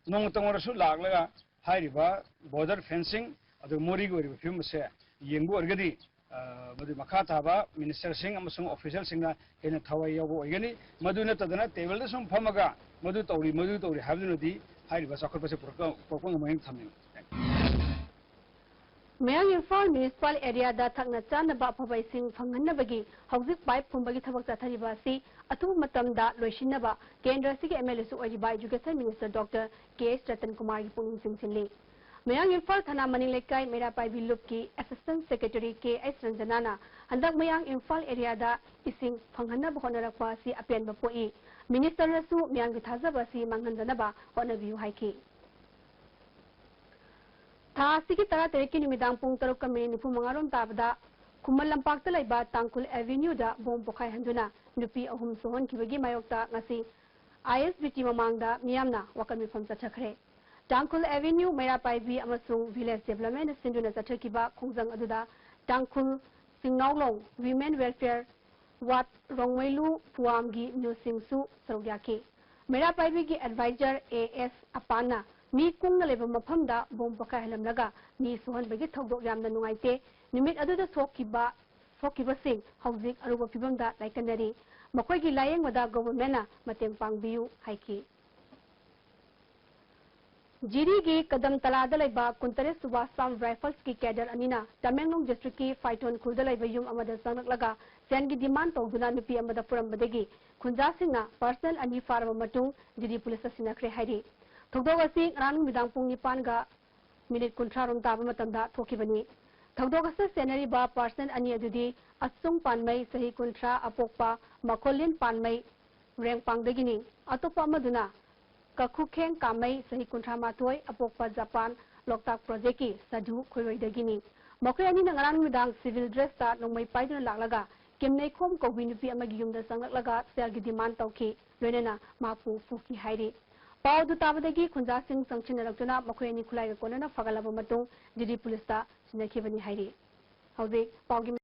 ꯅꯣꯡꯃꯇꯪ ꯑꯣꯏꯔꯁꯨ ꯂꯥꯛꯂꯒ ꯍꯥꯏꯔꯤꯕ ꯕꯣꯔꯗꯔ ꯐꯦꯟꯁꯤꯡ ꯑꯗꯨꯒ ꯃꯣꯔꯦꯒꯤ ꯑꯣꯏꯔꯤꯕ ꯐꯤꯕꯝ ꯑꯁꯦ ꯌꯦꯡꯕ ꯑꯣꯏꯔꯒꯗꯤ, ꯑ, ꯃꯗꯨ ꯃꯈꯥ ꯇꯥꯕ ꯃꯤꯅꯤꯁꯇꯔꯁꯤꯡ ꯑꯃꯁꯨꯡ ꯑꯣꯐꯤꯁꯤꯌꯦꯜꯁꯤꯡꯅ ꯍꯦꯟꯅ ꯊꯋꯥꯏ ꯌꯥꯎꯕ ꯑꯣꯏꯒꯅꯤ꯫ ꯃꯗꯨ ꯅꯠꯇꯗꯅ ꯇꯦꯕꯜꯗ ꯁꯨꯝ ꯐꯝꯃꯒ ꯃꯗꯨ ꯇꯧꯔꯤ, ꯃꯗꯨ ꯇꯧꯔꯤ ꯍꯥꯏꯕꯗꯨꯅꯗꯤ ꯍꯥꯏꯔꯤꯕ ꯆꯥꯎꯈꯠꯄꯁꯦ ꯄꯨꯔꯛꯄ, ꯄꯨꯔꯛꯄ ꯉꯝꯃꯣꯏ ꯍꯥꯏꯅ ꯊꯝꯅꯤꯡꯏ꯫ ꯃꯌꯥꯡ ꯏꯝꯐꯥꯜ ꯃ꯭ꯌꯨꯅꯤꯁꯤꯄꯥꯜ ꯑꯦꯔꯤꯌꯥꯗ ꯊꯛꯅ ꯆꯥꯅꯕ ꯑꯐꯕ ꯏꯁꯤꯡ ꯐꯪꯍꯟꯅꯕꯒꯤ ꯍꯧꯖꯤꯛ ꯄꯥꯏꯞ ꯐꯨꯝꯕꯒꯤ ꯊꯕꯛ ꯆꯠꯊꯔꯤꯕ ꯑꯁꯤ ꯑꯊꯨꯕ ꯃꯇꯝꯗ ꯂꯣꯏꯁꯤꯟꯅꯕ ꯀꯦꯟꯗ꯭ꯔ ꯑꯁꯤꯒꯤ ꯑꯦꯝ ꯑꯦꯜ ꯑꯦꯁꯨ ꯑꯣꯏꯔꯤꯕ ꯏꯖꯨꯀꯦꯁꯟ ꯃꯤꯅꯤꯁꯇꯔ ꯗꯣꯛꯇꯔ ꯀꯦ ꯑꯦꯁ ꯔꯇꯟ ꯀꯨꯃꯥꯔꯒꯤ ꯄꯨꯛꯅꯤꯡ ꯆꯤꯡꯁꯤꯜꯂꯤ꯫ ꯃꯌꯥꯡ ꯏꯝꯐꯥꯜ ꯊꯅꯥ ꯃꯅꯤꯡ ꯂꯩꯀꯥꯏ ꯃꯩꯔꯥ ꯄꯥꯏꯕꯤ ꯂꯨꯞꯀꯤ ꯑꯦꯁꯤꯁꯇꯦꯟꯠ ꯁꯦꯀ꯭ꯔꯦꯇꯔꯤ ꯀꯦ ꯑꯩꯆ ꯔꯟꯖꯅꯥꯅ ꯍꯟꯗꯛ ꯃꯌꯥꯡ ꯏꯝꯐꯥꯜ ꯑꯦꯔꯤꯌꯥꯗ ꯏꯁꯤꯡ ꯐꯪꯍꯟꯅꯕ ꯍꯣꯠꯅꯔꯛꯄ ꯑꯁꯤ ꯑꯄꯦꯟꯕ ꯄꯣꯛꯏ꯫ ꯃꯤꯅꯤꯁꯇꯔꯅꯁꯨ ꯃꯤꯌꯥꯝꯒꯤ ꯊꯥꯖꯕ ꯑꯁꯤ ꯃꯥꯡꯍꯟꯗꯅꯕ ꯍꯣꯠꯅꯕꯤꯌꯨ ꯍꯥꯏꯈꯤ꯫ ꯊꯥ ꯑꯁꯤꯒꯤ ꯇꯔꯥꯇꯔꯦꯠꯀꯤ ꯅꯨꯃꯤꯗꯥꯡ ꯄꯨꯡ ꯇꯔꯨꯛꯀ ꯃꯤꯅꯤꯠ ꯅꯤꯐꯨ ꯃꯉꯥ ꯔꯣꯝ ꯇꯥꯕꯗ ꯈꯨꯃꯟ ꯂꯝꯄꯥꯛꯇ ꯂꯩꯕ ꯇꯥꯡꯈꯨꯜ ꯑꯦꯚꯦꯅ꯭ꯌꯨꯗ ꯕꯣꯝ ꯄꯣꯈꯥꯏꯍꯟꯗꯨꯅ ꯅꯨꯄꯤ ꯑꯍꯨꯝ ꯁꯣꯛꯍꯟꯈꯤꯕꯒꯤ ꯃꯥꯌꯣꯛꯇ ꯉꯁꯤ ꯑꯥꯏ ꯑꯦꯁ ꯕꯤ ꯇꯤ ꯃꯃꯥꯡꯗ ꯃꯤꯌꯥꯝꯅ ꯋꯥꯀꯠ ꯃꯤꯐꯝ ꯆꯠꯊꯈ꯭ꯔꯦ꯫ ꯇꯥꯡꯈꯨꯜ ꯑꯦꯚꯦꯅ꯭ꯌꯨ ꯃꯩꯔꯥ ꯄꯥꯏꯕꯤ ꯑꯃꯁꯨꯡ ꯚꯤꯂꯦꯖ ꯗꯦꯚꯂꯞꯃꯦꯟꯅ ꯁꯤꯟꯗꯨꯅ ꯆꯠꯊꯈꯤꯕ ꯈꯣꯡꯖꯪ ꯑꯗꯨꯗ ꯇꯥꯡꯈꯨꯜ ꯁꯤꯡꯅꯥꯎꯂꯣꯡ ꯋꯤꯃꯦꯟ ꯋꯦꯜꯐꯤꯌꯔ ꯋꯥꯠ ꯔꯣꯡꯃꯩꯂꯨ ꯐꯨꯋꯥꯝꯒꯤ ꯃꯤꯑꯣꯏꯁꯤꯡꯁꯨ ꯁꯔꯨꯛ ꯌꯥꯈꯤ꯫ ꯃꯩꯔꯥ ꯄꯥꯏꯕꯤꯒꯤ ꯑꯦꯗꯚꯥꯏꯖꯔ ꯑꯦ ꯑꯦꯁ ꯑꯄꯥꯟꯅ ꯃꯤ ꯀꯨꯡꯅ ꯂꯩꯕ ꯃꯐꯝꯗ ꯕꯣꯝ ꯄꯣꯈꯥꯏꯍꯜꯂꯝꯂꯒ ꯃꯤ ꯁꯣꯛꯍꯟꯕꯒꯤ ꯊꯧꯗꯣꯛ ꯌꯥꯝꯅ ꯅꯨꯡꯉꯥꯏꯇꯦ꯫ ꯅꯨꯃꯤꯠ ꯑꯗꯨꯗ ꯁꯣꯛꯈꯤꯕ, ꯁꯣꯛꯈꯤꯕꯁꯤꯡ ꯍꯧꯖꯤꯛ ꯑꯔꯨꯕ ꯐꯤꯕꯝꯗ ꯂꯥꯏꯀꯠꯅꯔꯤ꯫ ꯃꯈꯣꯏꯒꯤ ꯂꯥꯌꯦꯡꯕꯗ ꯒꯣꯚꯔꯟꯃꯦꯟꯠꯅ ꯃꯇꯦꯡ ꯄꯥꯡꯕꯤꯌꯨ ꯍꯥꯏꯈꯤ꯫ ꯖꯤꯔꯤꯒꯤ ꯀꯗꯝ ꯇꯂꯥꯗ ꯂꯩꯕ ꯀꯨꯟꯇꯔꯦꯠ ꯁꯨꯕ ꯑꯁꯥꯝ ꯔꯥꯏꯐꯜꯁꯀꯤ ꯀꯦꯗꯔ ꯑꯅꯤꯅ ꯇꯃꯦꯡꯂꯣꯡ ꯗꯤꯁꯇ꯭ꯔꯤꯛꯀꯤ ꯐꯥꯏꯇꯣꯟ ꯈꯨꯜꯗ ꯂꯩꯕ ꯌꯨꯝ ꯑꯃꯗ ꯆꯪꯂꯛꯂꯒ ꯁꯦꯟꯒꯤ ꯗꯤꯃꯥꯟ ꯇꯧꯗꯨꯅ ꯅꯨꯄꯤ ꯑꯃꯗ ꯐꯨꯔꯝꯕꯗꯒꯤ ꯈꯨꯟꯖꯥꯁꯤꯡꯅ ꯄꯥꯔꯁꯅꯦꯜ ꯑꯅꯤ ꯐꯥꯔꯕ ꯃꯇꯨꯡ ꯖꯤꯔꯤ ꯄꯨꯂꯤꯁꯇ ꯁꯤꯟꯅꯈ꯭ꯔꯦ ꯍꯥꯏꯔꯤ꯫ ꯊꯧꯗꯣꯛ ꯑꯁꯤ ꯉꯔꯥꯡ ꯅꯨꯃꯤꯗꯥꯡ ꯄꯨꯡ ꯅꯤꯄꯥꯟꯒ ꯃꯤꯅꯤꯠ ꯀꯨꯟꯊ꯭ꯔꯥ ꯔꯣꯝ ꯇꯥꯕ ꯃꯇꯝꯗ ꯊꯣꯛꯈꯤꯕꯅꯤ꯫ ꯊꯧꯗꯣꯛ ꯑꯁꯤꯗ ꯁꯦꯟꯅꯔꯤꯕ ꯄꯥꯔꯁꯅꯦꯜ ꯑꯅꯤ ꯑꯗꯨꯗꯤ ꯑꯁꯨꯡ ꯄꯥꯟꯃꯩ, ꯆꯍꯤ ꯀꯨꯟꯊ꯭ꯔꯥ, ꯑꯄꯣꯛꯄ ꯃꯈꯣꯂꯤꯟ ꯄꯥꯟꯃꯩ, ꯔꯦꯡꯄꯥꯡꯗꯒꯤꯅꯤ꯫ ꯑꯇꯣꯞꯄ ꯑꯃꯗꯨꯅ ꯀꯈꯨꯈꯦꯡ ꯀꯥꯃꯩ, ꯆꯍꯤ ꯀꯨꯟꯊ꯭ꯔꯥ ꯃꯥꯊꯣꯏ, ꯑꯄꯣꯛꯄ ꯖꯄꯥꯟ ꯂꯣꯛꯇꯥꯛ ꯄ꯭ꯔꯣꯖꯦꯛꯀꯤ ꯁꯥꯗꯨ ꯈꯣꯏꯔꯣꯏꯗꯒꯤꯅꯤ꯫ ꯃꯈꯣꯏ ꯑꯅꯤꯅ ꯉꯔꯥꯡ ꯅꯨꯃꯤꯗꯥꯡ ꯁꯤꯚꯤꯜ ꯗ꯭ꯔꯦꯁꯇ ꯅꯣꯡꯃꯩ ꯄꯥꯏꯗꯨꯅ ꯂꯥꯛꯂꯒ ꯀꯤꯝꯅꯩꯈꯣꯝ ꯀꯧꯕꯤ ꯅꯨꯄꯤ ꯑꯃꯒꯤ ꯌꯨꯝꯗ ꯆꯪꯂꯛꯂꯒ ꯁꯦꯜꯒꯤ ꯗꯤꯃꯥꯟ ꯇꯧꯈꯤ, ꯂꯣꯏꯅꯅ ꯃꯍꯥꯛꯄꯨ ꯐꯨꯈꯤ ꯍꯥꯏꯔꯤ꯫ ꯄꯥꯎ ꯑꯗꯨ ꯇꯥꯕꯗꯒꯤ ꯈꯨꯟꯖꯥꯁꯤꯡ ꯆꯪꯁꯤꯟꯅꯔꯛꯇꯨꯅ ꯃꯈꯣꯏ ꯑꯅꯤ ꯈꯨꯠꯂꯥꯏꯒ ꯀꯣꯟꯅꯅ ꯐꯒꯠꯂꯕ ꯃꯇꯨꯡ ꯖꯤꯔꯤ ꯄꯨꯂꯤꯁꯇ ꯁꯤꯟꯅꯈꯤꯕꯅꯤ ꯍꯥꯏꯔꯤ꯫ ꯍꯧꯖꯤꯛ ꯄꯥꯎꯒꯤ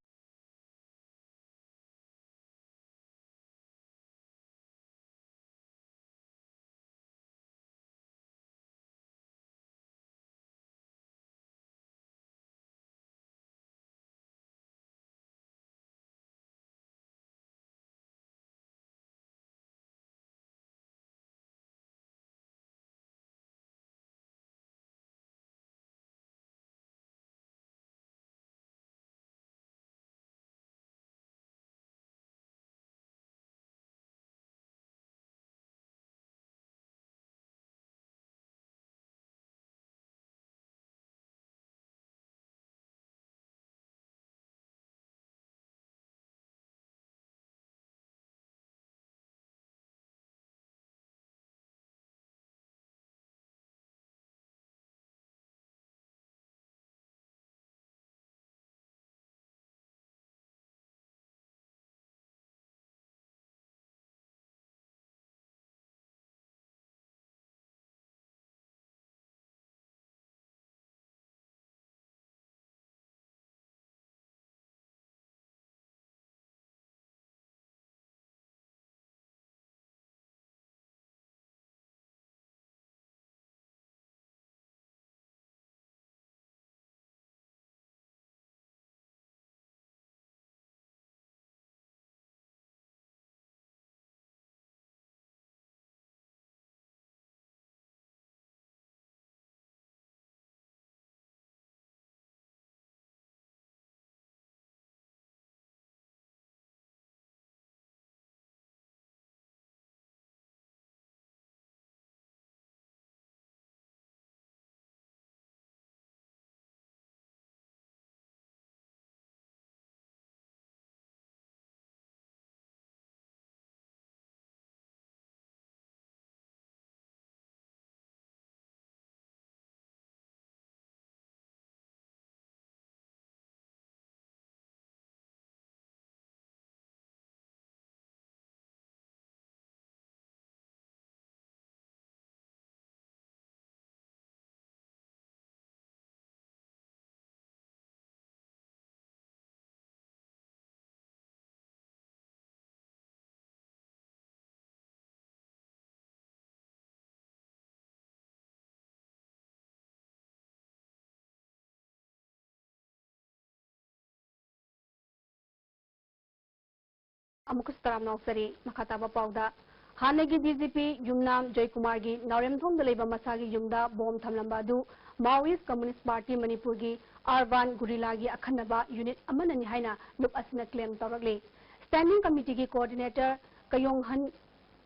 ꯑꯃꯨꯛꯀꯁꯨ ꯇꯔꯥꯝꯅ ꯑꯣꯛꯆꯔꯤ꯫ ꯃꯈꯥ ꯇꯥꯕ ꯄꯥꯎꯗ, ꯍꯥꯟꯅꯒꯤ ꯗꯤ ꯖꯤ ꯄꯤ ꯌꯨꯝꯅꯥꯝ ꯖꯣꯏꯀꯨꯃꯥꯔꯒꯤ ꯅꯥꯎꯔꯦꯝꯊꯣꯡꯗ ꯂꯩꯕ ꯃꯁꯥꯒꯤ ꯌꯨꯝꯗ ꯕꯣꯝ ꯊꯝꯂꯝꯕ ꯑꯗꯨ Maoist Communist Party ꯃꯅꯤꯄꯨꯔꯒꯤ Urban Guerrilla ꯒꯤ ꯑꯈꯟꯅꯕ unit ꯑꯃꯅꯅꯤ ꯍꯥꯏꯅ ꯂꯨꯞ ꯑꯁꯤꯅ claim ꯇꯧꯔꯛꯂꯤ꯫ Standing Committee ꯒꯤ coordinator ꯀꯌꯣꯡꯍꯟ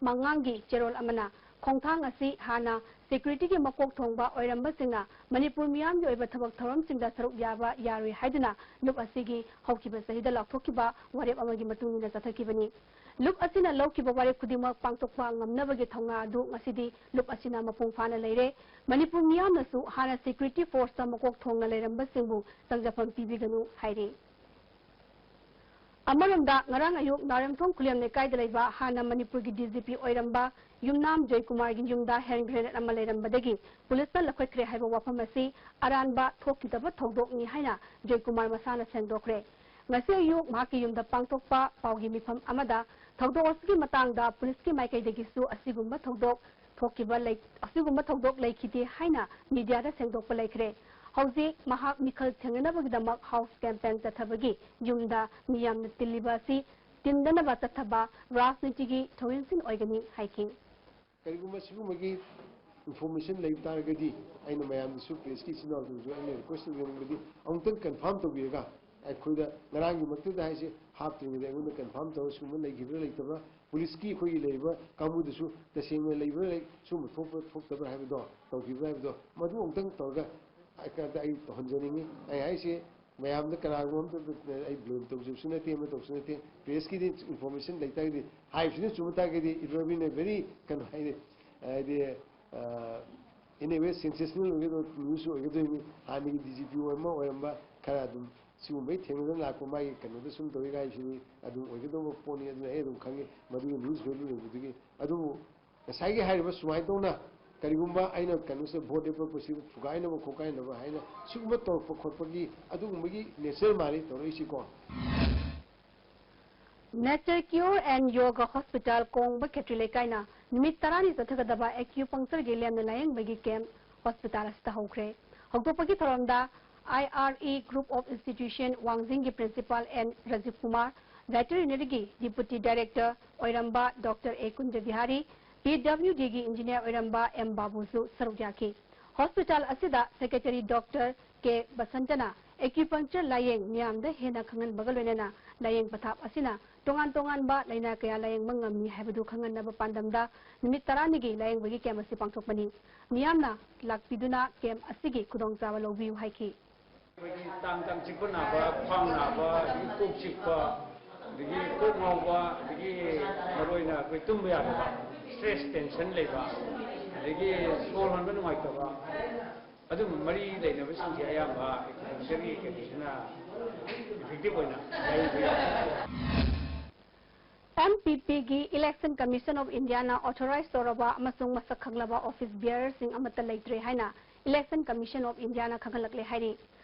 ꯃꯉꯥꯡꯒꯤ ꯆꯦꯔꯣꯜ ꯑꯃꯅ ꯈꯣꯡꯊꯥꯡ ꯑꯁꯤ ꯍꯥꯟꯅ security ꯒꯤ ꯃꯀꯣꯛ ꯊꯣꯡꯕ ꯑꯣꯏꯔꯝꯕꯁꯤꯡꯅ ꯃꯅꯤꯄꯨꯔ ꯃꯤꯌꯥꯝꯒꯤ ꯑꯣꯏꯕ ꯊꯕꯛ ꯊꯧꯔꯝꯁꯤꯡꯗ ꯁꯔꯨꯛ ꯌꯥꯕ ꯌꯥꯔꯣꯏ ꯍꯥꯏꯗꯨꯅ ꯂꯨꯞ ꯑꯁꯤꯒꯤ ꯍꯧꯈꯤꯕ ꯆꯍꯤꯗ ꯂꯥꯎꯊꯣꯛꯈꯤꯕ ꯋꯥꯔꯦꯞ ꯑꯃꯒꯤ ꯃꯇꯨꯡ ꯏꯟꯅ ꯆꯠꯊꯈꯤꯕꯅꯤ꯫ ꯂꯨꯞ ꯑꯁꯤꯅ ꯂꯧꯈꯤꯕ ꯋꯥꯔꯦꯞ ꯈꯨꯗꯤꯡꯃꯛ ꯄꯥꯡꯊꯣꯛꯄ ꯉꯝꯅꯕꯒꯤ ꯊꯧꯅꯥ ꯑꯗꯨ ꯉꯁꯤꯗꯤ ꯂꯨꯞ ꯑꯁꯤꯅ ꯃꯄꯨꯡ ꯐꯥꯅ ꯂꯩꯔꯦ꯫ ꯃꯅꯤꯄꯨꯔ ꯃꯤꯌꯥꯝꯅꯁꯨ ꯍꯥꯟꯅ security force ꯇ ꯃꯀꯣꯛ ꯊꯣꯡꯅ ꯂꯩꯔꯝꯕꯁꯤꯡꯕꯨ ꯆꯪꯖꯐꯝ ꯄꯤꯕꯤꯒꯅꯨ ꯍꯥꯏꯔꯤ꯫ ꯑꯃꯔꯣꯝꯗ, ꯉꯔꯥꯡ ꯑꯌꯨꯛ ꯅꯥꯎꯔꯦꯝꯊꯣꯡ ꯈꯨꯂꯦꯝ ꯂꯩꯀꯥꯏꯗ ꯂꯩꯕ ꯍꯥꯟꯅ ꯃꯅꯤꯄꯨꯔꯒꯤ ꯗꯤ ꯖꯤ ꯄꯤ ꯑꯣꯏꯔꯝꯕ ꯌꯨꯝꯅꯥꯝ ꯖꯣꯏꯀꯨꯃꯥꯔꯒꯤ ꯌꯨꯝꯗ hand grenade ꯑꯃ ꯂꯩꯔꯝꯕꯗꯒꯤ ꯄꯨꯂꯤꯁꯅ ꯂꯧꯈꯠꯈ꯭ꯔꯦ ꯍꯥꯏꯕ ꯋꯥꯐꯝ ꯑꯁꯤ ꯑꯔꯥꯟꯕ ꯊꯣꯛꯈꯤꯗꯕ ꯊꯧꯗꯣꯛꯅꯤ ꯍꯥꯏꯅ ꯖꯣꯏꯀꯨꯃꯥꯔ ꯃꯁꯥꯅ ꯁꯦꯡꯗꯣꯛꯈ꯭ꯔꯦ꯫ ꯉꯁꯤ ꯑꯌꯨꯛ ꯃꯍꯥꯛꯀꯤ ꯌꯨꯝꯗ ꯄꯥꯡꯊꯣꯛꯄ ꯄꯥꯎꯒꯤ ꯃꯤꯐꯝ ꯑꯃꯗ ꯊꯧꯗꯣꯛ ꯑꯁꯤꯒꯤ ꯃꯇꯥꯡꯗ ꯄꯨꯂꯤꯁꯀꯤ ꯃꯥꯏꯀꯩꯗꯒꯤꯁꯨ ꯑꯁꯤꯒꯨꯝꯕ ꯊꯧꯗꯣꯛ ꯊꯣꯛꯈꯤꯕ ꯂꯩ-, ꯑꯁꯤꯒꯨꯝꯕ ꯊꯧꯗꯣꯛ ꯂꯩꯈꯤꯗꯦ ꯍꯥꯏꯅ media ꯗ ꯁꯦꯡꯗꯣꯛꯄ ꯂꯩꯈ꯭ꯔꯦ꯫ ꯍꯧꯖꯤꯛ ꯃꯍꯥꯛ ꯃꯤꯈꯜ ꯊꯦꯡꯅꯅꯕꯒꯤꯗꯃꯛ house campaign ꯆꯠꯊꯕꯒꯤ ꯌꯨꯝꯗ ꯃꯤ ꯌꯥꯝꯅ ꯇꯤꯜꯂꯤꯕ ꯑꯁꯤ ꯇꯤꯟꯗꯅꯕ ꯆꯠꯊꯕ ꯔꯥꯖꯅꯤꯇꯤꯒꯤ ꯊꯧꯑꯣꯡꯁꯤꯡ ꯑꯣꯏꯒꯅꯤ ꯍꯥꯏꯈꯤ꯫ ꯀꯔꯤꯒꯨꯝꯕ ꯁꯤꯒꯨꯝꯕꯒꯤ information ꯂꯩꯕ ꯇꯥꯔꯒꯗꯤ ꯑꯩꯅ ꯃꯌꯥꯝꯗꯁꯨ, press ꯀꯤ ꯏꯆꯤꯟ ꯏꯅꯥꯎꯁꯤꯡꯁꯨ ꯑꯩꯅ request ꯇꯧꯖꯅꯤꯡꯕꯗꯤ ꯑꯃꯨꯛꯇꯪ confirm ꯇꯧꯕꯤꯔꯒ ꯑꯩꯈꯣꯏꯗ ꯉꯔꯥꯡꯒꯤ ꯃꯛꯇꯗ ꯍꯥꯏꯁꯦ ꯍꯥꯞꯇ꯭ꯔꯤꯉꯩꯗ ꯑꯩꯉꯣꯟꯗ confirm ꯇꯧꯔꯒ ꯁꯤꯒꯨꯝꯕ ꯂꯩꯈꯤꯕ꯭ꯔꯥ ꯂꯩꯇꯕ꯭ꯔꯥ, ꯄꯨꯂꯤꯁꯀꯤ ꯑꯩꯈꯣꯏꯒꯤ ꯂꯩꯔꯤꯕ ꯀꯥꯡꯕꯨꯗꯁꯨ ꯇꯁꯦꯡꯅ ꯂꯩꯕ꯭ꯔꯥ ꯂꯩ-, ꯁꯤꯒꯨꯝꯕ ꯊꯣꯛꯄ꯭ꯔꯥ ꯊꯣꯛꯇꯕ꯭ꯔꯥ ꯍꯥꯏꯕꯗꯣ, ꯇꯧꯈꯤꯕ꯭ꯔꯥ ꯍꯥꯏꯕꯗꯣ, ꯃꯗꯨ ꯑꯃꯨꯛꯇꯪ ꯇꯧꯔꯒ ꯑꯩ ꯀꯩꯅꯣꯗ ꯑꯩ ꯇꯧꯍꯟꯖꯅꯤꯡꯉꯤ꯫ ꯑꯩ ꯍꯥꯏꯁꯦ ꯃꯌꯥꯝꯗ ꯀꯅꯥꯒꯨꯝꯕ ꯑꯝꯇ ꯑꯩ blame ꯇꯧꯖꯕꯁꯨ ꯅꯠꯇꯦ, ꯑꯃ ꯇꯧꯕꯁꯨ ꯅꯠꯇꯦ꯫ Press ꯀꯤꯗꯤ information ꯂꯩꯇꯥꯔꯒꯗꯤ, ꯍꯥꯏꯔꯤꯕꯁꯤꯅ ꯆꯨꯝꯕ ꯇꯥꯔꯒꯗꯤ it will be in a very ꯀꯩꯅꯣ ꯍꯥꯏꯗꯤ, ꯍꯥꯏꯗꯤ, ꯑ, in a way sensational ꯑꯣꯏꯒꯗꯕ news ꯑꯣꯏꯒꯗꯣꯏꯅꯤ꯫ ꯍꯥꯟꯅꯒꯤ ꯗꯤ ꯖꯤ ꯄꯤ ꯑꯃ ꯑꯣꯏꯔꯝꯕ ꯈꯔ ꯑꯗꯨꯝ ꯁꯤꯒꯨꯝꯕꯒꯤ ꯊꯦꯡꯅꯗꯅ ꯂꯥꯛꯄ ꯃꯥꯒꯤ ꯀꯩꯅꯣꯗ ꯁꯨꯝ ꯇꯧꯏ ꯍꯥꯏꯁꯤꯗꯤ ꯑꯗꯨꯝ ꯑꯣꯏꯒꯗꯧꯕ ꯄꯣꯠꯅꯤ꯫ ꯑꯗꯨꯅ ꯑꯩ ꯑꯗꯨꯝ ꯈꯪꯉꯤ ꯃꯗꯨꯒꯤ news value ꯂꯩꯕꯗꯨꯒꯤ꯫ ꯑꯗꯨꯕꯨ ꯉꯁꯥꯏꯒꯤ ꯍꯥꯏꯔꯤꯕ ꯁꯨꯃꯥꯏꯅ ꯇꯧꯅ ꯀꯔꯤꯒꯨꯝꯕ ꯑꯩꯅ ꯀꯩꯅꯣꯁꯤꯗ vote ꯂꯦꯞꯄꯛꯄꯁꯤꯗ ꯊꯨꯒꯥꯏꯅꯕ ꯈꯣꯠꯀꯥꯏꯅꯕ ꯍꯥꯏꯅ ꯁꯤꯒꯨꯝꯕ ꯇꯧꯔꯛꯄ ꯈꯣꯠꯄꯒꯤ ꯑꯗꯨꯒꯨꯝꯕꯒꯤ nature ꯃꯥꯜꯂꯤ ꯇꯧꯔꯛꯏꯁꯤꯀꯣ꯫ Nature Cure and Yoga Hospital ꯀꯣꯡꯕ ꯈꯦꯇ꯭ꯔꯤ ꯂꯩꯀꯥꯏꯅ ꯅꯨꯃꯤꯠ ꯇꯔꯥꯅꯤ ꯆꯠꯊꯒꯗꯕ acupuncture ꯒꯤ ꯂꯦꯝꯅ ꯂꯥꯌꯦꯡꯕꯒꯤ camp hospital ꯑꯁꯤꯗ ꯍꯧꯈ꯭ꯔꯦ꯫ ꯍꯧꯗꯣꯛꯄꯒꯤ ꯊꯧꯔꯝꯗ I R E Group of Institution ꯋꯥꯡꯖꯤꯡꯒꯤ Principal N Rajiv Kumar, Veterinaryꯒꯤ Deputy Director ꯑꯣꯏꯔꯝꯕ Doctor A ꯀꯨꯟꯖꯕꯤꯍꯥꯔꯤ, PWDꯒꯤ Engineer ꯑꯣꯏꯔꯝꯕ M ꯕꯥꯕꯨꯁꯨ ꯁꯔꯨꯛ ꯌꯥꯈꯤ꯫ Hospital ꯑꯁꯤꯗ Secretary Doctor K ꯕꯁꯟꯇꯅ acupuncture ꯂꯥꯌꯦꯡ ꯃꯤꯌꯥꯝꯗ ꯍꯦꯟꯅ ꯈꯪꯍꯟꯕꯒ ꯂꯣꯏꯅꯅ ꯂꯥꯌꯦꯡ ꯄꯊꯥꯞ ꯑꯁꯤꯅ ꯇꯣꯉꯥꯟ ꯇꯣꯉꯥꯟꯕ ꯂꯥꯏꯅꯥ ꯀꯌꯥ ꯂꯥꯌꯦꯡꯕ ꯉꯝꯃꯤ ꯍꯥꯏꯕꯗꯨ ꯈꯪꯍꯟꯅꯕ ꯄꯥꯟꯗꯝꯗ ꯅꯨꯃꯤꯠ ꯇꯔꯥꯅꯤꯒꯤ ꯂꯥꯌꯦꯡꯕꯒꯤ camp ꯑꯁꯤ ꯄꯥꯡꯊꯣꯛꯄꯅꯤ꯫ ꯃꯤꯌꯥꯝꯅ ꯂꯥꯛꯄꯤꯗꯨꯅ camp ꯑꯁꯤꯒꯤ ꯈꯨꯗꯣꯡꯆꯥꯕ ꯂꯧꯕꯤꯌꯨ ꯍꯥꯏꯈꯤ꯫ ꯑꯩꯈꯣꯏꯒꯤ ꯇꯥꯡ ꯇꯥꯡ ꯆꯤꯛꯄ ꯅꯥꯕ, ꯈ꯭ꯋꯥꯡ ꯅꯥꯕ, ꯑꯗꯒꯤ ꯀꯣꯛ ꯆꯤꯛꯄ, ꯑꯗꯒꯤ ꯀꯣꯛ ꯉꯥꯎꯕ, ꯑꯗꯒꯤ ꯃꯔꯨꯑꯣꯏꯅ ꯑꯩꯈꯣꯏ ꯇꯨꯝꯕ ꯌꯥꯗꯕ, stress tension ꯂꯩꯕ, ꯑꯗꯒꯤ ꯁꯣꯔ ꯍꯣꯟꯕ ꯅꯨꯡꯉꯥꯏꯇꯕ, ꯑꯗꯨꯝꯕ ꯃꯔꯤ ꯂꯩꯅꯕꯁꯤꯡꯁꯦ ꯑꯌꯥꯝꯕ acupunctureꯒꯤ ꯀꯩꯅꯣꯁꯤꯅ effective ꯑꯣꯏꯅ ꯂꯥꯌꯦꯡꯕ ꯌꯥꯏ꯫ MPPꯒꯤ Election Commission of Indiaꯅ authorize ꯇꯧꯔꯕ ꯑꯃꯁꯨꯡ ꯃꯁꯛ ꯈꯪꯂꯕ office bearerꯁꯤꯡ ꯑꯃꯠꯇ ꯂꯩꯇ꯭ꯔꯦ ꯍꯥꯏꯅ Election Commission of Indiaꯅ ꯈꯪꯍꯜꯂꯛꯂꯦ ꯍꯥꯏꯔꯤ꯫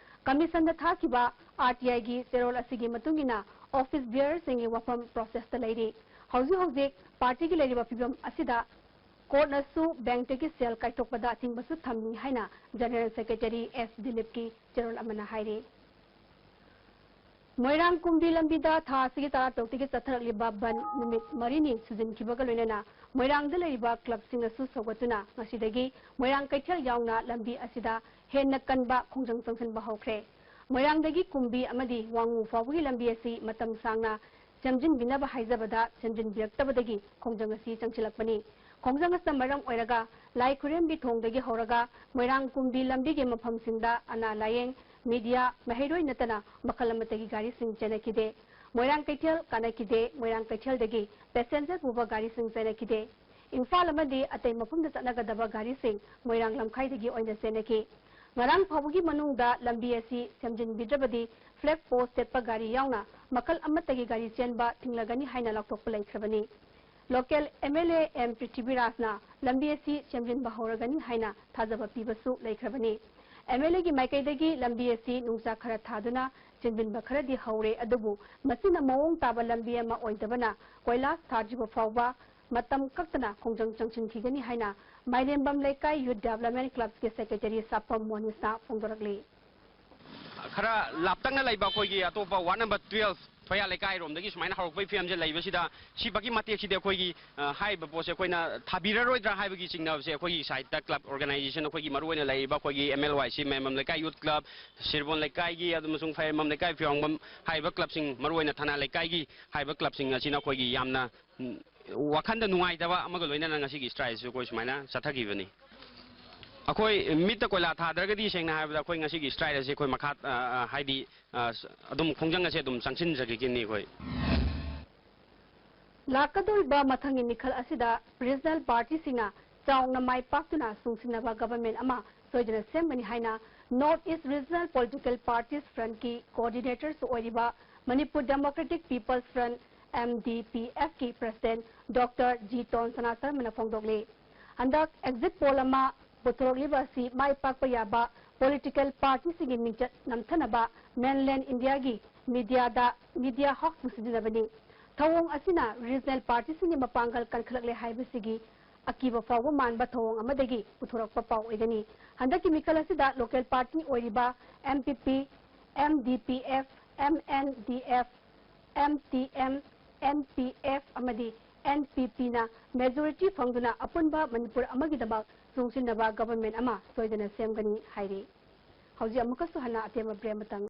Commissionꯗ ꯊꯥꯈꯤꯕ RTIꯒꯤ ꯆꯦꯔꯣꯜ ꯑꯁꯤꯒꯤ ꯃꯇꯨꯡ ꯏꯟꯅ office bearerꯁꯤꯡꯒꯤ ꯋꯥꯐꯝ processꯇ ꯂꯩꯔꯤ꯫ ꯍꯧꯖꯤꯛ ꯍꯧꯖꯤꯛ partyꯒꯤ ꯂꯩꯔꯤꯕ ꯐꯤꯕꯝ ꯑꯁꯤꯗ courtꯅꯁꯨ bankꯇꯒꯤ ꯁꯦꯜ ꯀꯥꯏꯊꯣꯛꯄꯗ ꯑꯊꯤꯡꯕꯁꯨ ꯊꯝꯃꯤ ꯍꯥꯏꯅ General Secretary S ꯗꯤꯂꯤꯞꯀꯤ ꯆꯦꯔꯣꯜ ꯑꯃꯅ ꯍꯥꯏꯔꯤ꯫ ꯃꯣꯏꯔꯥꯡ ꯀꯨꯝꯕꯤ ꯂꯝꯕꯤꯗ ꯊꯥ ꯑꯁꯤꯒꯤ ꯇꯔꯥꯇꯔꯨꯛꯇꯒꯤ ꯆꯠꯊꯔꯛꯂꯤꯕ ꯕꯟ ꯅꯨꯃꯤꯠ ꯃꯔꯤꯅꯤ ꯁꯨꯖꯤꯟꯈꯤꯕꯒ ꯂꯣꯏꯅꯅ ꯃꯣꯏꯔꯥꯡꯗ ꯂꯩꯔꯤꯕ clubꯁꯤꯡꯅꯁꯨ ꯁꯧꯒꯠꯇꯨꯅ ꯉꯁꯤꯗꯒꯤ ꯃꯣꯏꯔꯥꯡ ꯀꯩꯊꯦꯜ ꯌꯥꯎꯅ ꯂꯝꯕꯤ ꯑꯁꯤꯗ ꯍꯦꯟꯅ ꯀꯟꯕ ꯈꯣꯡꯖꯪ ꯆꯪꯁꯤꯟꯕ ꯍꯧꯈ꯭ꯔꯦ꯫ ꯃꯣꯏꯔꯥꯡꯗꯒꯤ ꯀꯨꯝꯕꯤ ꯑꯃꯗꯤ ꯋꯥꯉꯨ ꯐꯥꯎꯕꯒꯤ ꯂꯝꯕꯤ ꯑꯁꯤ ꯃꯇꯝ ꯁꯥꯡꯅ ꯁꯦꯝꯖꯤꯟꯕꯤꯅꯕ ꯍꯥꯏꯖꯕꯗ ꯁꯦꯝꯖꯤꯟꯕꯤꯔꯛꯇꯕꯗꯒꯤ ꯈꯣꯡꯖꯪ ꯑꯁꯤ ꯆꯪꯁꯤꯜꯂꯛꯄꯅꯤ꯫ ꯈꯣꯡꯖꯪ ꯑꯁꯤꯅ ꯃꯔꯝ ꯑꯣꯏꯔꯒ ꯂꯥꯏ ꯈꯨꯔꯦꯝꯕꯤ ꯊꯣꯡꯗꯒꯤ ꯍꯧꯔꯒ ꯃꯣꯏꯔꯥꯡ ꯀꯨꯝꯕꯤ ꯂꯝꯕꯤꯒꯤ ꯃꯐꯝꯁꯤꯡꯗ ꯑꯅꯥ ꯂꯥꯌꯦꯡ, media, ꯃꯍꯩꯔꯣꯏ ꯅꯠꯇꯅ ꯃꯈꯜ ꯑꯃꯠꯇꯒꯤ ꯒꯥꯔꯤꯁꯤꯡ ꯆꯦꯟꯅꯈꯤꯗꯦ꯫ ꯃꯣꯏꯔꯥꯡ ꯀꯩꯊꯦꯜ ꯀꯥꯅꯈꯤꯗꯦ, ꯃꯣꯏꯔꯥꯡ ꯀꯩꯊꯦꯜꯗꯒꯤ passenger ꯄꯨꯕ ꯒꯥꯔꯤꯁꯤꯡ ꯆꯦꯟꯅꯈꯤꯗꯦ꯫ ꯏꯝꯐꯥꯜ ꯑꯃꯗꯤ ꯑꯇꯩ ꯃꯐꯝꯗ ꯆꯠꯅꯒꯗꯕ ꯒꯥꯔꯤꯁꯤꯡ ꯃꯣꯏꯔꯥꯡ ꯂꯝꯈꯥꯏꯗꯒꯤ ꯑꯣꯏꯅ ꯆꯦꯟꯅꯈꯤ꯫ ꯉꯔꯥꯡ ꯐꯥꯎꯕꯒꯤ ꯃꯅꯨꯡꯗ ꯂꯝꯕꯤ ꯑꯁꯤ ꯁꯦꯝꯖꯤꯟꯕꯤꯗ꯭ꯔꯕꯗꯤ flag post ꯊꯦꯠꯄ ꯒꯥꯔꯤ ꯌꯥꯎꯅ ꯃꯈꯜ ꯑꯃꯠꯇꯒꯤ ꯒꯥꯔꯤ ꯆꯦꯟꯕ ꯊꯤꯡꯂꯒꯅꯤ ꯍꯥꯏꯅ ꯂꯥꯎꯊꯣꯛꯄ ꯂꯩꯈ꯭ꯔꯕꯅꯤ꯫ Local MLA M ꯄ꯭ꯔꯤꯊꯤꯕꯤꯔꯥꯖꯅ ꯂꯝꯕꯤ ꯑꯁꯤ ꯁꯦꯝꯖꯤꯟꯕ ꯍꯧꯔꯒꯅꯤ ꯍꯥꯏꯅ ꯊꯥꯖꯕ ꯄꯤꯕꯁꯨ ꯂꯩꯈ꯭ꯔꯕꯅꯤ꯫ MLAꯒꯤ ꯃꯥꯏꯀꯩꯗꯒꯤ ꯂꯝꯕꯤ ꯑꯁꯤ ꯅꯨꯡꯖꯥ ꯈꯔ ꯊꯥꯗꯨꯅ ꯁꯦꯝꯖꯤꯟꯕ ꯈꯔꯗꯤ ꯍꯧꯔꯦ, ꯑꯗꯨꯕꯨ ꯃꯁꯤꯅ ꯃꯑꯣꯡ ꯇꯥꯕ ꯂꯝꯕꯤ ꯑꯃ ꯑꯣꯏꯗꯕꯅ ꯀꯣꯏꯂꯥꯁ ꯊꯥꯗ꯭ꯔꯤꯕ ꯐꯥꯎꯕ ꯃꯇꯝ ꯀꯛꯇꯅ ꯈꯣꯡꯖꯪ ꯆꯪꯁꯤꯟꯈꯤꯒꯅꯤ ꯍꯥꯏꯅ ꯃꯥꯏꯔꯦꯝꯕꯝ ꯂꯩꯀꯥꯏ Youth Development Clubꯀꯤ Secretary ꯁꯥꯄꯝ ꯃꯣꯅꯤꯁꯅ ꯐꯣꯡꯗꯣꯔꯛꯂꯤ꯫ ꯈꯔ ꯂꯥꯞꯇꯛꯅ ꯂꯩꯕ ꯑꯩꯈꯣꯏꯒꯤ ꯑꯇꯣꯞꯄ ward number twelve ꯐꯌꯥ ꯂꯩꯀꯥꯏꯔꯣꯝꯗꯒꯤ ꯁꯨꯃꯥꯏꯅ ꯍꯧꯔꯛꯄꯒꯤ ꯐꯤꯕꯝꯁꯦ ꯂꯩꯕꯁꯤꯗ, ꯁꯤꯐꯥꯎꯒꯤ ꯃꯇꯦꯛꯁꯤꯗꯤ ꯑꯩꯈꯣꯏꯒꯤ, ꯑ, ꯍꯥꯏꯔꯤꯕ ꯄꯣꯠꯁꯦ ꯑꯩꯈꯣꯏꯅ ꯊꯥꯕꯤꯔꯔꯣꯏꯗ꯭ꯔꯥ ꯍꯥꯏꯕꯒꯤ ꯆꯤꯡꯅꯕꯁꯦ ꯑꯩꯈꯣꯏꯒꯤ ꯁꯥꯏꯠꯇ ꯀ꯭ꯂꯕ ꯑꯣꯔꯒꯅꯥꯏꯖꯦꯁꯟ ꯑꯩꯈꯣꯏꯒꯤ ꯃꯔꯨꯑꯣꯏꯅ ꯂꯩꯔꯤꯕ ꯑꯩꯈꯣꯏꯒꯤ ꯑꯦꯝ ꯑꯦꯜ ꯋꯥꯏ ꯁꯤ, ꯃꯌꯥꯝꯕꯝ ꯂꯩꯀꯥꯏ ꯌꯨꯠ ꯀ꯭ꯂꯕ, ꯁꯤꯔꯕꯣꯟ ꯂꯩꯀꯥꯏꯒꯤ ꯑꯃꯁꯨꯡ ꯐꯌꯥꯝꯕꯝ ꯂꯩꯀꯥꯏ ꯐꯤꯌꯥꯡꯕꯝ ꯍꯥꯏꯔꯤꯕ ꯀ꯭ꯂꯕꯁꯤꯡ, ꯃꯔꯨꯑꯣꯏꯅ ꯊꯅꯥ ꯂꯩꯀꯥꯏꯒꯤ ꯍꯥꯏꯔꯤꯕ ꯀ꯭ꯂꯕꯁꯤꯡ ꯑꯁꯤꯅ ꯑꯩꯈꯣꯏꯒꯤ ꯌꯥꯝꯅ, ꯎꯝ, ꯋꯥꯈꯟꯗ ꯅꯨꯡꯉꯥꯏꯇꯕ ꯑꯃꯒ ꯂꯣꯏꯅꯅ ꯉꯁꯤꯒꯤ ꯁ꯭ꯇ꯭ꯔꯥꯏꯛ ꯑꯁꯤ ꯑꯩꯈꯣꯏ ꯁꯨꯃꯥꯏꯅ ꯆꯠꯊꯈꯤꯕꯅꯤ꯫ ꯑꯩꯈꯣꯏ ꯃꯤꯠꯇ ꯀꯣꯏꯂꯥ ꯊꯥꯗ꯭ꯔꯒꯗꯤ, ꯁꯦꯡꯅ ꯍꯥꯏꯔꯕꯗ, ꯑꯩꯈꯣꯏ ꯉꯁꯤꯒꯤ ꯁ꯭ꯇ꯭ꯔꯥꯏꯛ ꯑꯁꯤ ꯑꯩꯈꯣꯏ ꯃꯈꯥ, ꯑ, ꯑ, ꯍꯥꯏꯗꯤ, ꯑ, ꯑꯗꯨꯝ ꯈꯣꯡꯖꯪ ꯑꯁꯦ ꯑꯗꯨꯝ ꯆꯪꯁꯤꯟꯖꯈꯤꯒꯅꯤ ꯑꯩꯈꯣꯏ꯫ ꯂꯥꯛꯀꯗꯧꯔꯤꯕ ꯃꯊꯪꯒꯤ ꯃꯤꯈꯜ ꯑꯁꯤꯗ ꯔꯤꯖꯅꯦꯜ ꯄꯥꯔꯇꯤꯁꯤꯡꯅ ꯆꯥꯎꯅ ꯃꯥꯏ ꯄꯥꯛꯇꯨꯅ ꯆꯨꯡꯁꯤꯟꯅꯕ ꯒꯕꯔꯟꯃꯦꯟꯠ ꯑꯃ ꯁꯣꯏꯗꯅ ꯁꯦꯝꯒꯅꯤ ꯍꯥꯏꯅ North East regional political parties ꯐ꯭ꯔꯟꯠꯀꯤ ꯀꯣꯑꯣꯔꯗꯤꯅꯦꯇꯔꯁꯨ ꯑꯣꯏꯔꯤꯕ Manipur democratic people's front, M D P ꯑꯦꯐꯀꯤ president doctor G Tonsana ꯁꯔꯃꯅ ꯐꯣꯡꯗꯣꯛꯂꯤ꯫ ꯍꯟꯗꯛ ꯑꯦꯛꯖꯤꯠ ꯄꯣꯜ ꯑꯃ ꯄꯨꯊꯣꯔꯛꯂꯤꯕ ꯑꯁꯤ ꯃꯥꯏ ꯄꯥꯛꯄ ꯌꯥꯕ ꯄꯣꯂꯤꯇꯤꯀꯦꯜ ꯄꯥꯔꯇꯤꯁꯤꯡꯒꯤ ꯃꯤꯡꯆꯠ ꯅꯝꯊꯅꯕ ꯃꯦꯟꯂꯦꯟ ꯏꯟꯗꯤꯌꯥꯒꯤ ꯃꯤꯗꯤꯌꯥꯗ, ꯃꯤꯗꯤꯌꯥ ꯍꯥꯎꯁꯄꯨ ꯁꯤꯖꯤꯟꯅꯕꯅꯤ꯫ ꯊꯧꯑꯣꯡ ꯑꯁꯤꯅ ꯔꯤꯖꯅꯦꯜ ꯄꯥꯔꯇꯤꯁꯤꯡꯒꯤ ꯃꯄꯥꯡꯒꯜ ꯀꯟꯈꯠꯂꯛꯂꯦ ꯍꯥꯏꯕꯁꯤꯒꯤ ꯑꯀꯤꯕ ꯐꯥꯎꯕ ꯃꯥꯟꯕ ꯊꯧꯑꯣꯡ ꯑꯃꯗꯒꯤ ꯄꯨꯊꯣꯔꯛꯄ ꯄꯥꯎ ꯑꯣꯏꯒꯅꯤ꯫ ꯍꯟꯗꯛꯀꯤ ꯃꯤꯈꯜ ꯑꯁꯤꯗ ꯂꯣꯀꯦꯜ ꯄꯥꯔꯇꯤ ꯑꯣꯏꯔꯤꯕ M P P, M D P F, M N D F, M T M, N P F ꯑꯃꯗꯤ ꯑꯦꯟ ꯄꯤ ꯄꯤꯅ ꯃꯦꯖꯣꯔꯤꯇꯤ ꯐꯪꯗꯨꯅ ꯑꯄꯨꯟꯕ ꯃꯅꯤꯄꯨꯔ ꯑꯃꯒꯤꯗꯃꯛ ꯆꯨꯡꯁꯤꯟꯅꯕ ꯒꯕꯔꯟꯃꯦꯟꯠ ꯑꯃ ꯁꯣꯏꯗꯅ ꯁꯦꯝꯒꯅꯤ ꯍꯥꯏꯔꯤ꯫ ꯍꯧꯖꯤꯛ ꯑꯃꯨꯛꯀꯁꯨ ꯍꯟꯅ ꯑꯇꯦꯟꯕ ꯕ꯭ꯔꯦꯛ ꯑꯃꯇꯪ꯫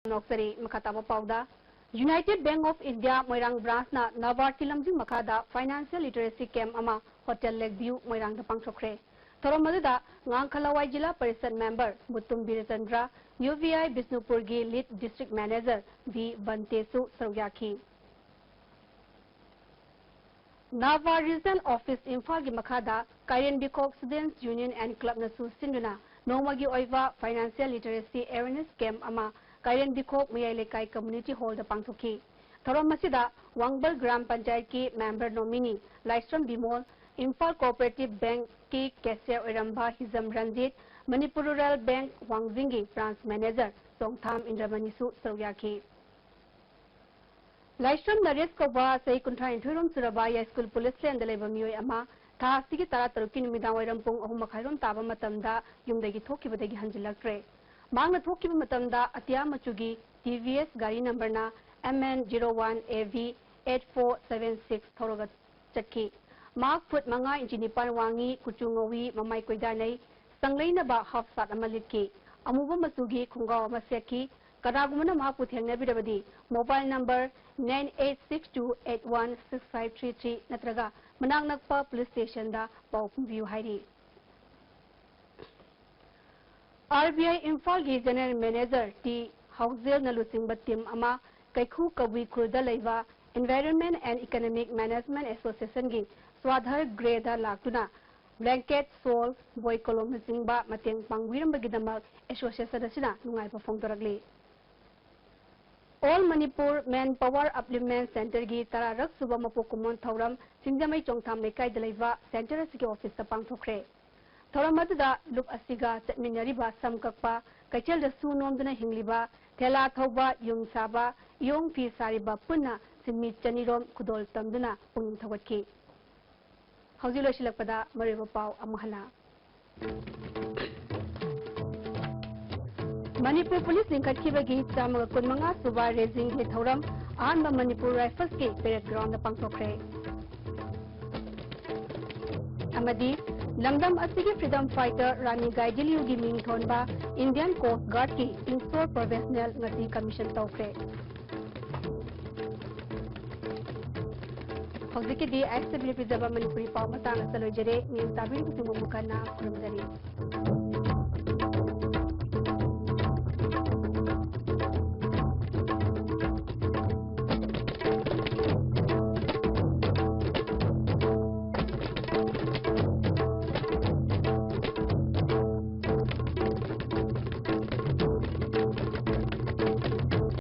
ꯅꯣꯛꯆꯔꯤ꯫ ꯃꯈꯥ ꯇꯥꯕ ꯄꯥꯎꯗ, United Bank of India ꯃꯣꯏꯔꯥꯡ branchꯅ ꯅꯕꯥꯔꯗꯀꯤ ꯂꯝꯖꯤꯡ ꯃꯈꯥꯗ financial literacy camp ꯑꯃ Hotel Lake View ꯃꯣꯏꯔꯥꯡꯗ ꯄꯥꯡꯊꯣꯛꯈ꯭ꯔꯦ꯫ ꯊꯧꯔꯝ ꯑꯗꯨꯗ ꯉꯥꯡꯈꯂꯋꯥꯏ ꯖꯤꯂꯥ ꯄꯔꯤꯁꯠ member ꯃꯨꯇꯨꯝ ꯕꯤꯔꯆꯟꯗ꯭ꯔ, UVI ꯕꯤꯁꯅꯨꯄꯨꯔꯒꯤ lead district manager ꯚꯤ ꯕꯟꯇꯦꯁꯨ ꯁꯔꯨꯛ ꯌꯥꯈꯤ꯫ ꯅꯥꯚꯥ Regional Office ꯏꯝꯐꯥꯜꯒꯤ ꯃꯈꯥꯗ ꯀꯥꯏꯔꯦꯟꯕꯤꯈꯣꯛ Students Union and Clubꯅꯁꯨ ꯁꯤꯟꯗꯨꯅ ꯅꯣꯡꯃꯒꯤ ꯑꯣꯏꯕ financial literacy awareness camp ꯑꯃ ꯀꯥꯏꯔꯦꯟꯕꯤꯈꯣꯛ ꯃꯌꯥꯏ ꯂꯩꯀꯥꯏ community hallꯗ ꯄꯥꯡꯊꯣꯛꯈꯤ꯫ ꯊꯧꯔꯝ ꯑꯁꯤꯗ ꯋꯥꯡꯕꯜ ꯒ꯭ꯔꯥꯝ ꯄꯟꯆꯥꯌꯠꯀꯤ member nominee ꯂꯥꯏꯁ꯭ꯔꯝ ꯕꯤꯃꯣꯜ, ꯏꯝꯐꯥꯜ Cooperative Bankꯀꯤ cashier ꯑꯣꯏꯔꯝꯕ ꯍꯤꯖꯝ Ranjit, Manipur Rural Bank ꯋꯥꯡꯖꯤꯡꯒꯤ branch manager ꯆꯣꯡꯊꯥꯝ ꯏꯟꯗ꯭ꯔꯃꯅꯤꯁꯨ ꯁꯔꯨꯛ ꯌꯥꯈꯤ꯫ ꯂꯥꯏꯁ꯭ꯔꯝ ꯅꯔꯦꯁ ꯀꯧꯕ ꯆꯍꯤ ꯀꯨꯟꯊ꯭ꯔꯥ ꯅꯤꯊꯣꯏ ꯔꯣꯝ ꯁꯨꯔꯕ ꯌꯥꯏꯁ꯭ꯀꯨꯜ police laneꯗ ꯂꯩꯕ ꯃꯤꯑꯣꯏ ꯑꯃ ꯊꯥ ꯑꯁꯤꯒꯤ ꯇꯔꯥ ꯇꯔꯨꯛꯀꯤ ꯅꯨꯃꯤꯗꯥꯡ ꯋꯥꯏꯔꯝ ꯄꯨꯡ ꯑꯍꯨꯝ ꯃꯈꯥꯏ ꯔꯣꯝ ꯇꯥꯕ ꯃꯇꯝꯗ ꯌꯨꯝꯗꯒꯤ ꯊꯣꯛꯈꯤꯕꯗꯒꯤ ꯍꯟꯖꯤꯜꯂꯛꯇ꯭ꯔꯦ꯫ ꯃꯍꯥꯛꯅ ꯊꯣꯛꯈꯤꯕ ꯃꯇꯝꯗ ꯑꯇꯤꯌꯥ ꯃꯆꯨꯒꯤ TVS ꯒꯥꯔꯤ numberꯅ MN zero one AV eight four seven six ꯊꯧꯔꯒ ꯆꯠꯈꯤ꯫ ꯃꯍꯥꯛ ꯐꯨꯠ ꯃꯉꯥ ꯏꯟꯆꯤ ꯅꯤꯄꯥꯟ ꯋꯥꯡꯉꯤ, ꯀꯨꯆꯨ ꯉꯧꯏ, ꯃꯃꯥꯏ ꯀꯣꯏꯗꯥꯅꯩ, ꯆꯪꯂꯩꯅꯕ half shirt ꯑꯃ ꯂꯤꯠꯈꯤ꯫ ꯑꯃꯨꯕ ꯃꯆꯨꯒꯤ ꯈꯣꯡꯒ꯭ꯔꯥꯎ ꯑꯃ ꯁꯦꯠꯈꯤ꯫ ꯀꯅꯥꯒꯨꯝꯕꯅ ꯃꯍꯥꯛꯄꯨ ꯊꯦꯡꯅꯕꯤꯔꯕꯗꯤ mobile number nine eight six two eight one six five three three ꯅꯠꯇ꯭ꯔꯒ ꯃꯅꯥꯛ ꯅꯛꯄ police stationꯗ ꯄꯥꯎ ꯐꯥꯎꯕꯤꯌꯨ ꯍꯥꯏꯔꯤ꯫ RBI ꯏꯝꯐꯥꯜꯒꯤ General Manager ꯇꯤ ꯍꯧꯖꯦꯜꯅ ꯂꯨꯆꯤꯡꯕ team ꯑꯃ ꯀꯩꯈꯨ ꯀꯕꯨꯏ ꯈꯨꯜꯗ ꯂꯩꯕ Environment and Economic Management Associationꯒꯤ ꯁ꯭ꯋꯥꯙꯔ ꯒ꯭ꯔꯦꯗ ꯂꯥꯛꯇꯨꯅ blanket, shawl, ꯕꯣꯏ ꯀꯣꯂꯣꯝꯅꯆꯤꯡꯕ ꯃꯇꯦꯡ ꯄꯥꯡꯕꯤꯔꯝꯕꯒꯤꯗꯃꯛ association ꯑꯁꯤꯅ ꯅꯨꯡꯉꯥꯏꯕ ꯐꯣꯡꯗꯣꯔꯛꯂꯤ꯫ All Manipur Manpower Upliftment Centreꯒꯤ ꯇꯔꯥꯔꯛ ꯁꯨꯕ ꯃꯄꯣꯛ ꯀꯨꯝꯑꯣꯟ ꯊꯧꯔꯝ ꯁꯤꯡꯖꯃꯩ ꯆꯣꯡꯊꯥꯝ ꯂꯩꯀꯥꯏꯗ ꯂꯩꯕ centre ꯑꯁꯤꯒꯤ officeꯇ ꯄꯥꯡꯊꯣꯛꯈ꯭ꯔꯦ꯫ ꯊꯧꯔꯝ ꯑꯗꯨꯗ ꯂꯨꯞ ꯑꯁꯤꯒ ꯆꯠꯃꯤꯟꯅꯔꯤꯕ ꯁꯝ ꯀꯛꯄ, ꯀꯩꯊꯦꯜꯗ ꯁꯨ ꯅꯣꯝꯗꯨꯅ ꯍꯤꯡꯂꯤꯕ, ꯊꯦꯂꯥ ꯊꯧꯕ, ꯌꯨꯝ ꯁꯥꯕ, ꯏꯌꯣꯡ ꯐꯤ ꯁꯥꯔꯤꯕ ꯄꯨꯟꯅ ꯁꯤꯟꯃꯤ ꯆꯅꯤꯔꯣꯝ ꯈꯨꯗꯣꯜ ꯇꯝꯗꯨꯅ ꯄꯨꯛꯅꯤꯡ ꯊꯧꯒꯠꯈꯤ꯫ ꯍꯧꯖꯤꯛ ꯂꯣꯏꯁꯤꯜꯂꯛꯄꯗ ꯃꯔꯨꯑꯣꯏꯕ ꯄꯥꯎ ꯑꯃꯨꯛ ꯍꯟꯅ꯫ ꯃꯅꯤꯄꯨꯔ police ꯂꯤꯡꯈꯠꯈꯤꯕꯒꯤ ꯆꯥꯝꯃꯒ ꯀꯨꯟꯃꯉꯥ ꯁꯨꯕ raisingꯒꯤ ꯊꯧꯔꯝ ꯑꯍꯥꯟꯕ ꯃꯅꯤꯄꯨꯔ Riflesꯀꯤ parade groundꯗ ꯄꯥꯡꯊꯣꯛꯈ꯭ꯔꯦ꯫ ꯑꯃꯗꯤ ꯂꯝꯗꯝ ꯑꯁꯤꯒꯤ freedom fighter ꯔꯥꯅꯤ ꯒꯥꯏꯗꯤꯟꯂꯤꯌꯨꯒꯤ ꯃꯤꯡ ꯊꯣꯟꯕ Indian Coast Guardꯀꯤ inshore professional ꯉꯁꯤ commission ꯇꯧꯈ꯭ꯔꯦ꯫ ꯍꯧꯖꯤꯛꯀꯤꯗꯤ ꯑꯦꯛꯁ ꯇꯤ ꯚꯤꯅ ꯄꯤꯖꯕ ꯃꯅꯤꯄꯨꯔꯤ ꯄꯥꯎ ꯃꯇꯥꯡ ꯑꯁꯤꯗ ꯂꯣꯏꯖꯔꯦ꯫ ꯅꯤꯌꯝ ꯇꯥꯕꯤꯔꯤꯕꯁꯤꯡꯕꯨ ꯑꯃꯨꯛ ꯍꯟꯅ ꯈꯨꯔꯨꯝꯖꯔꯤ꯫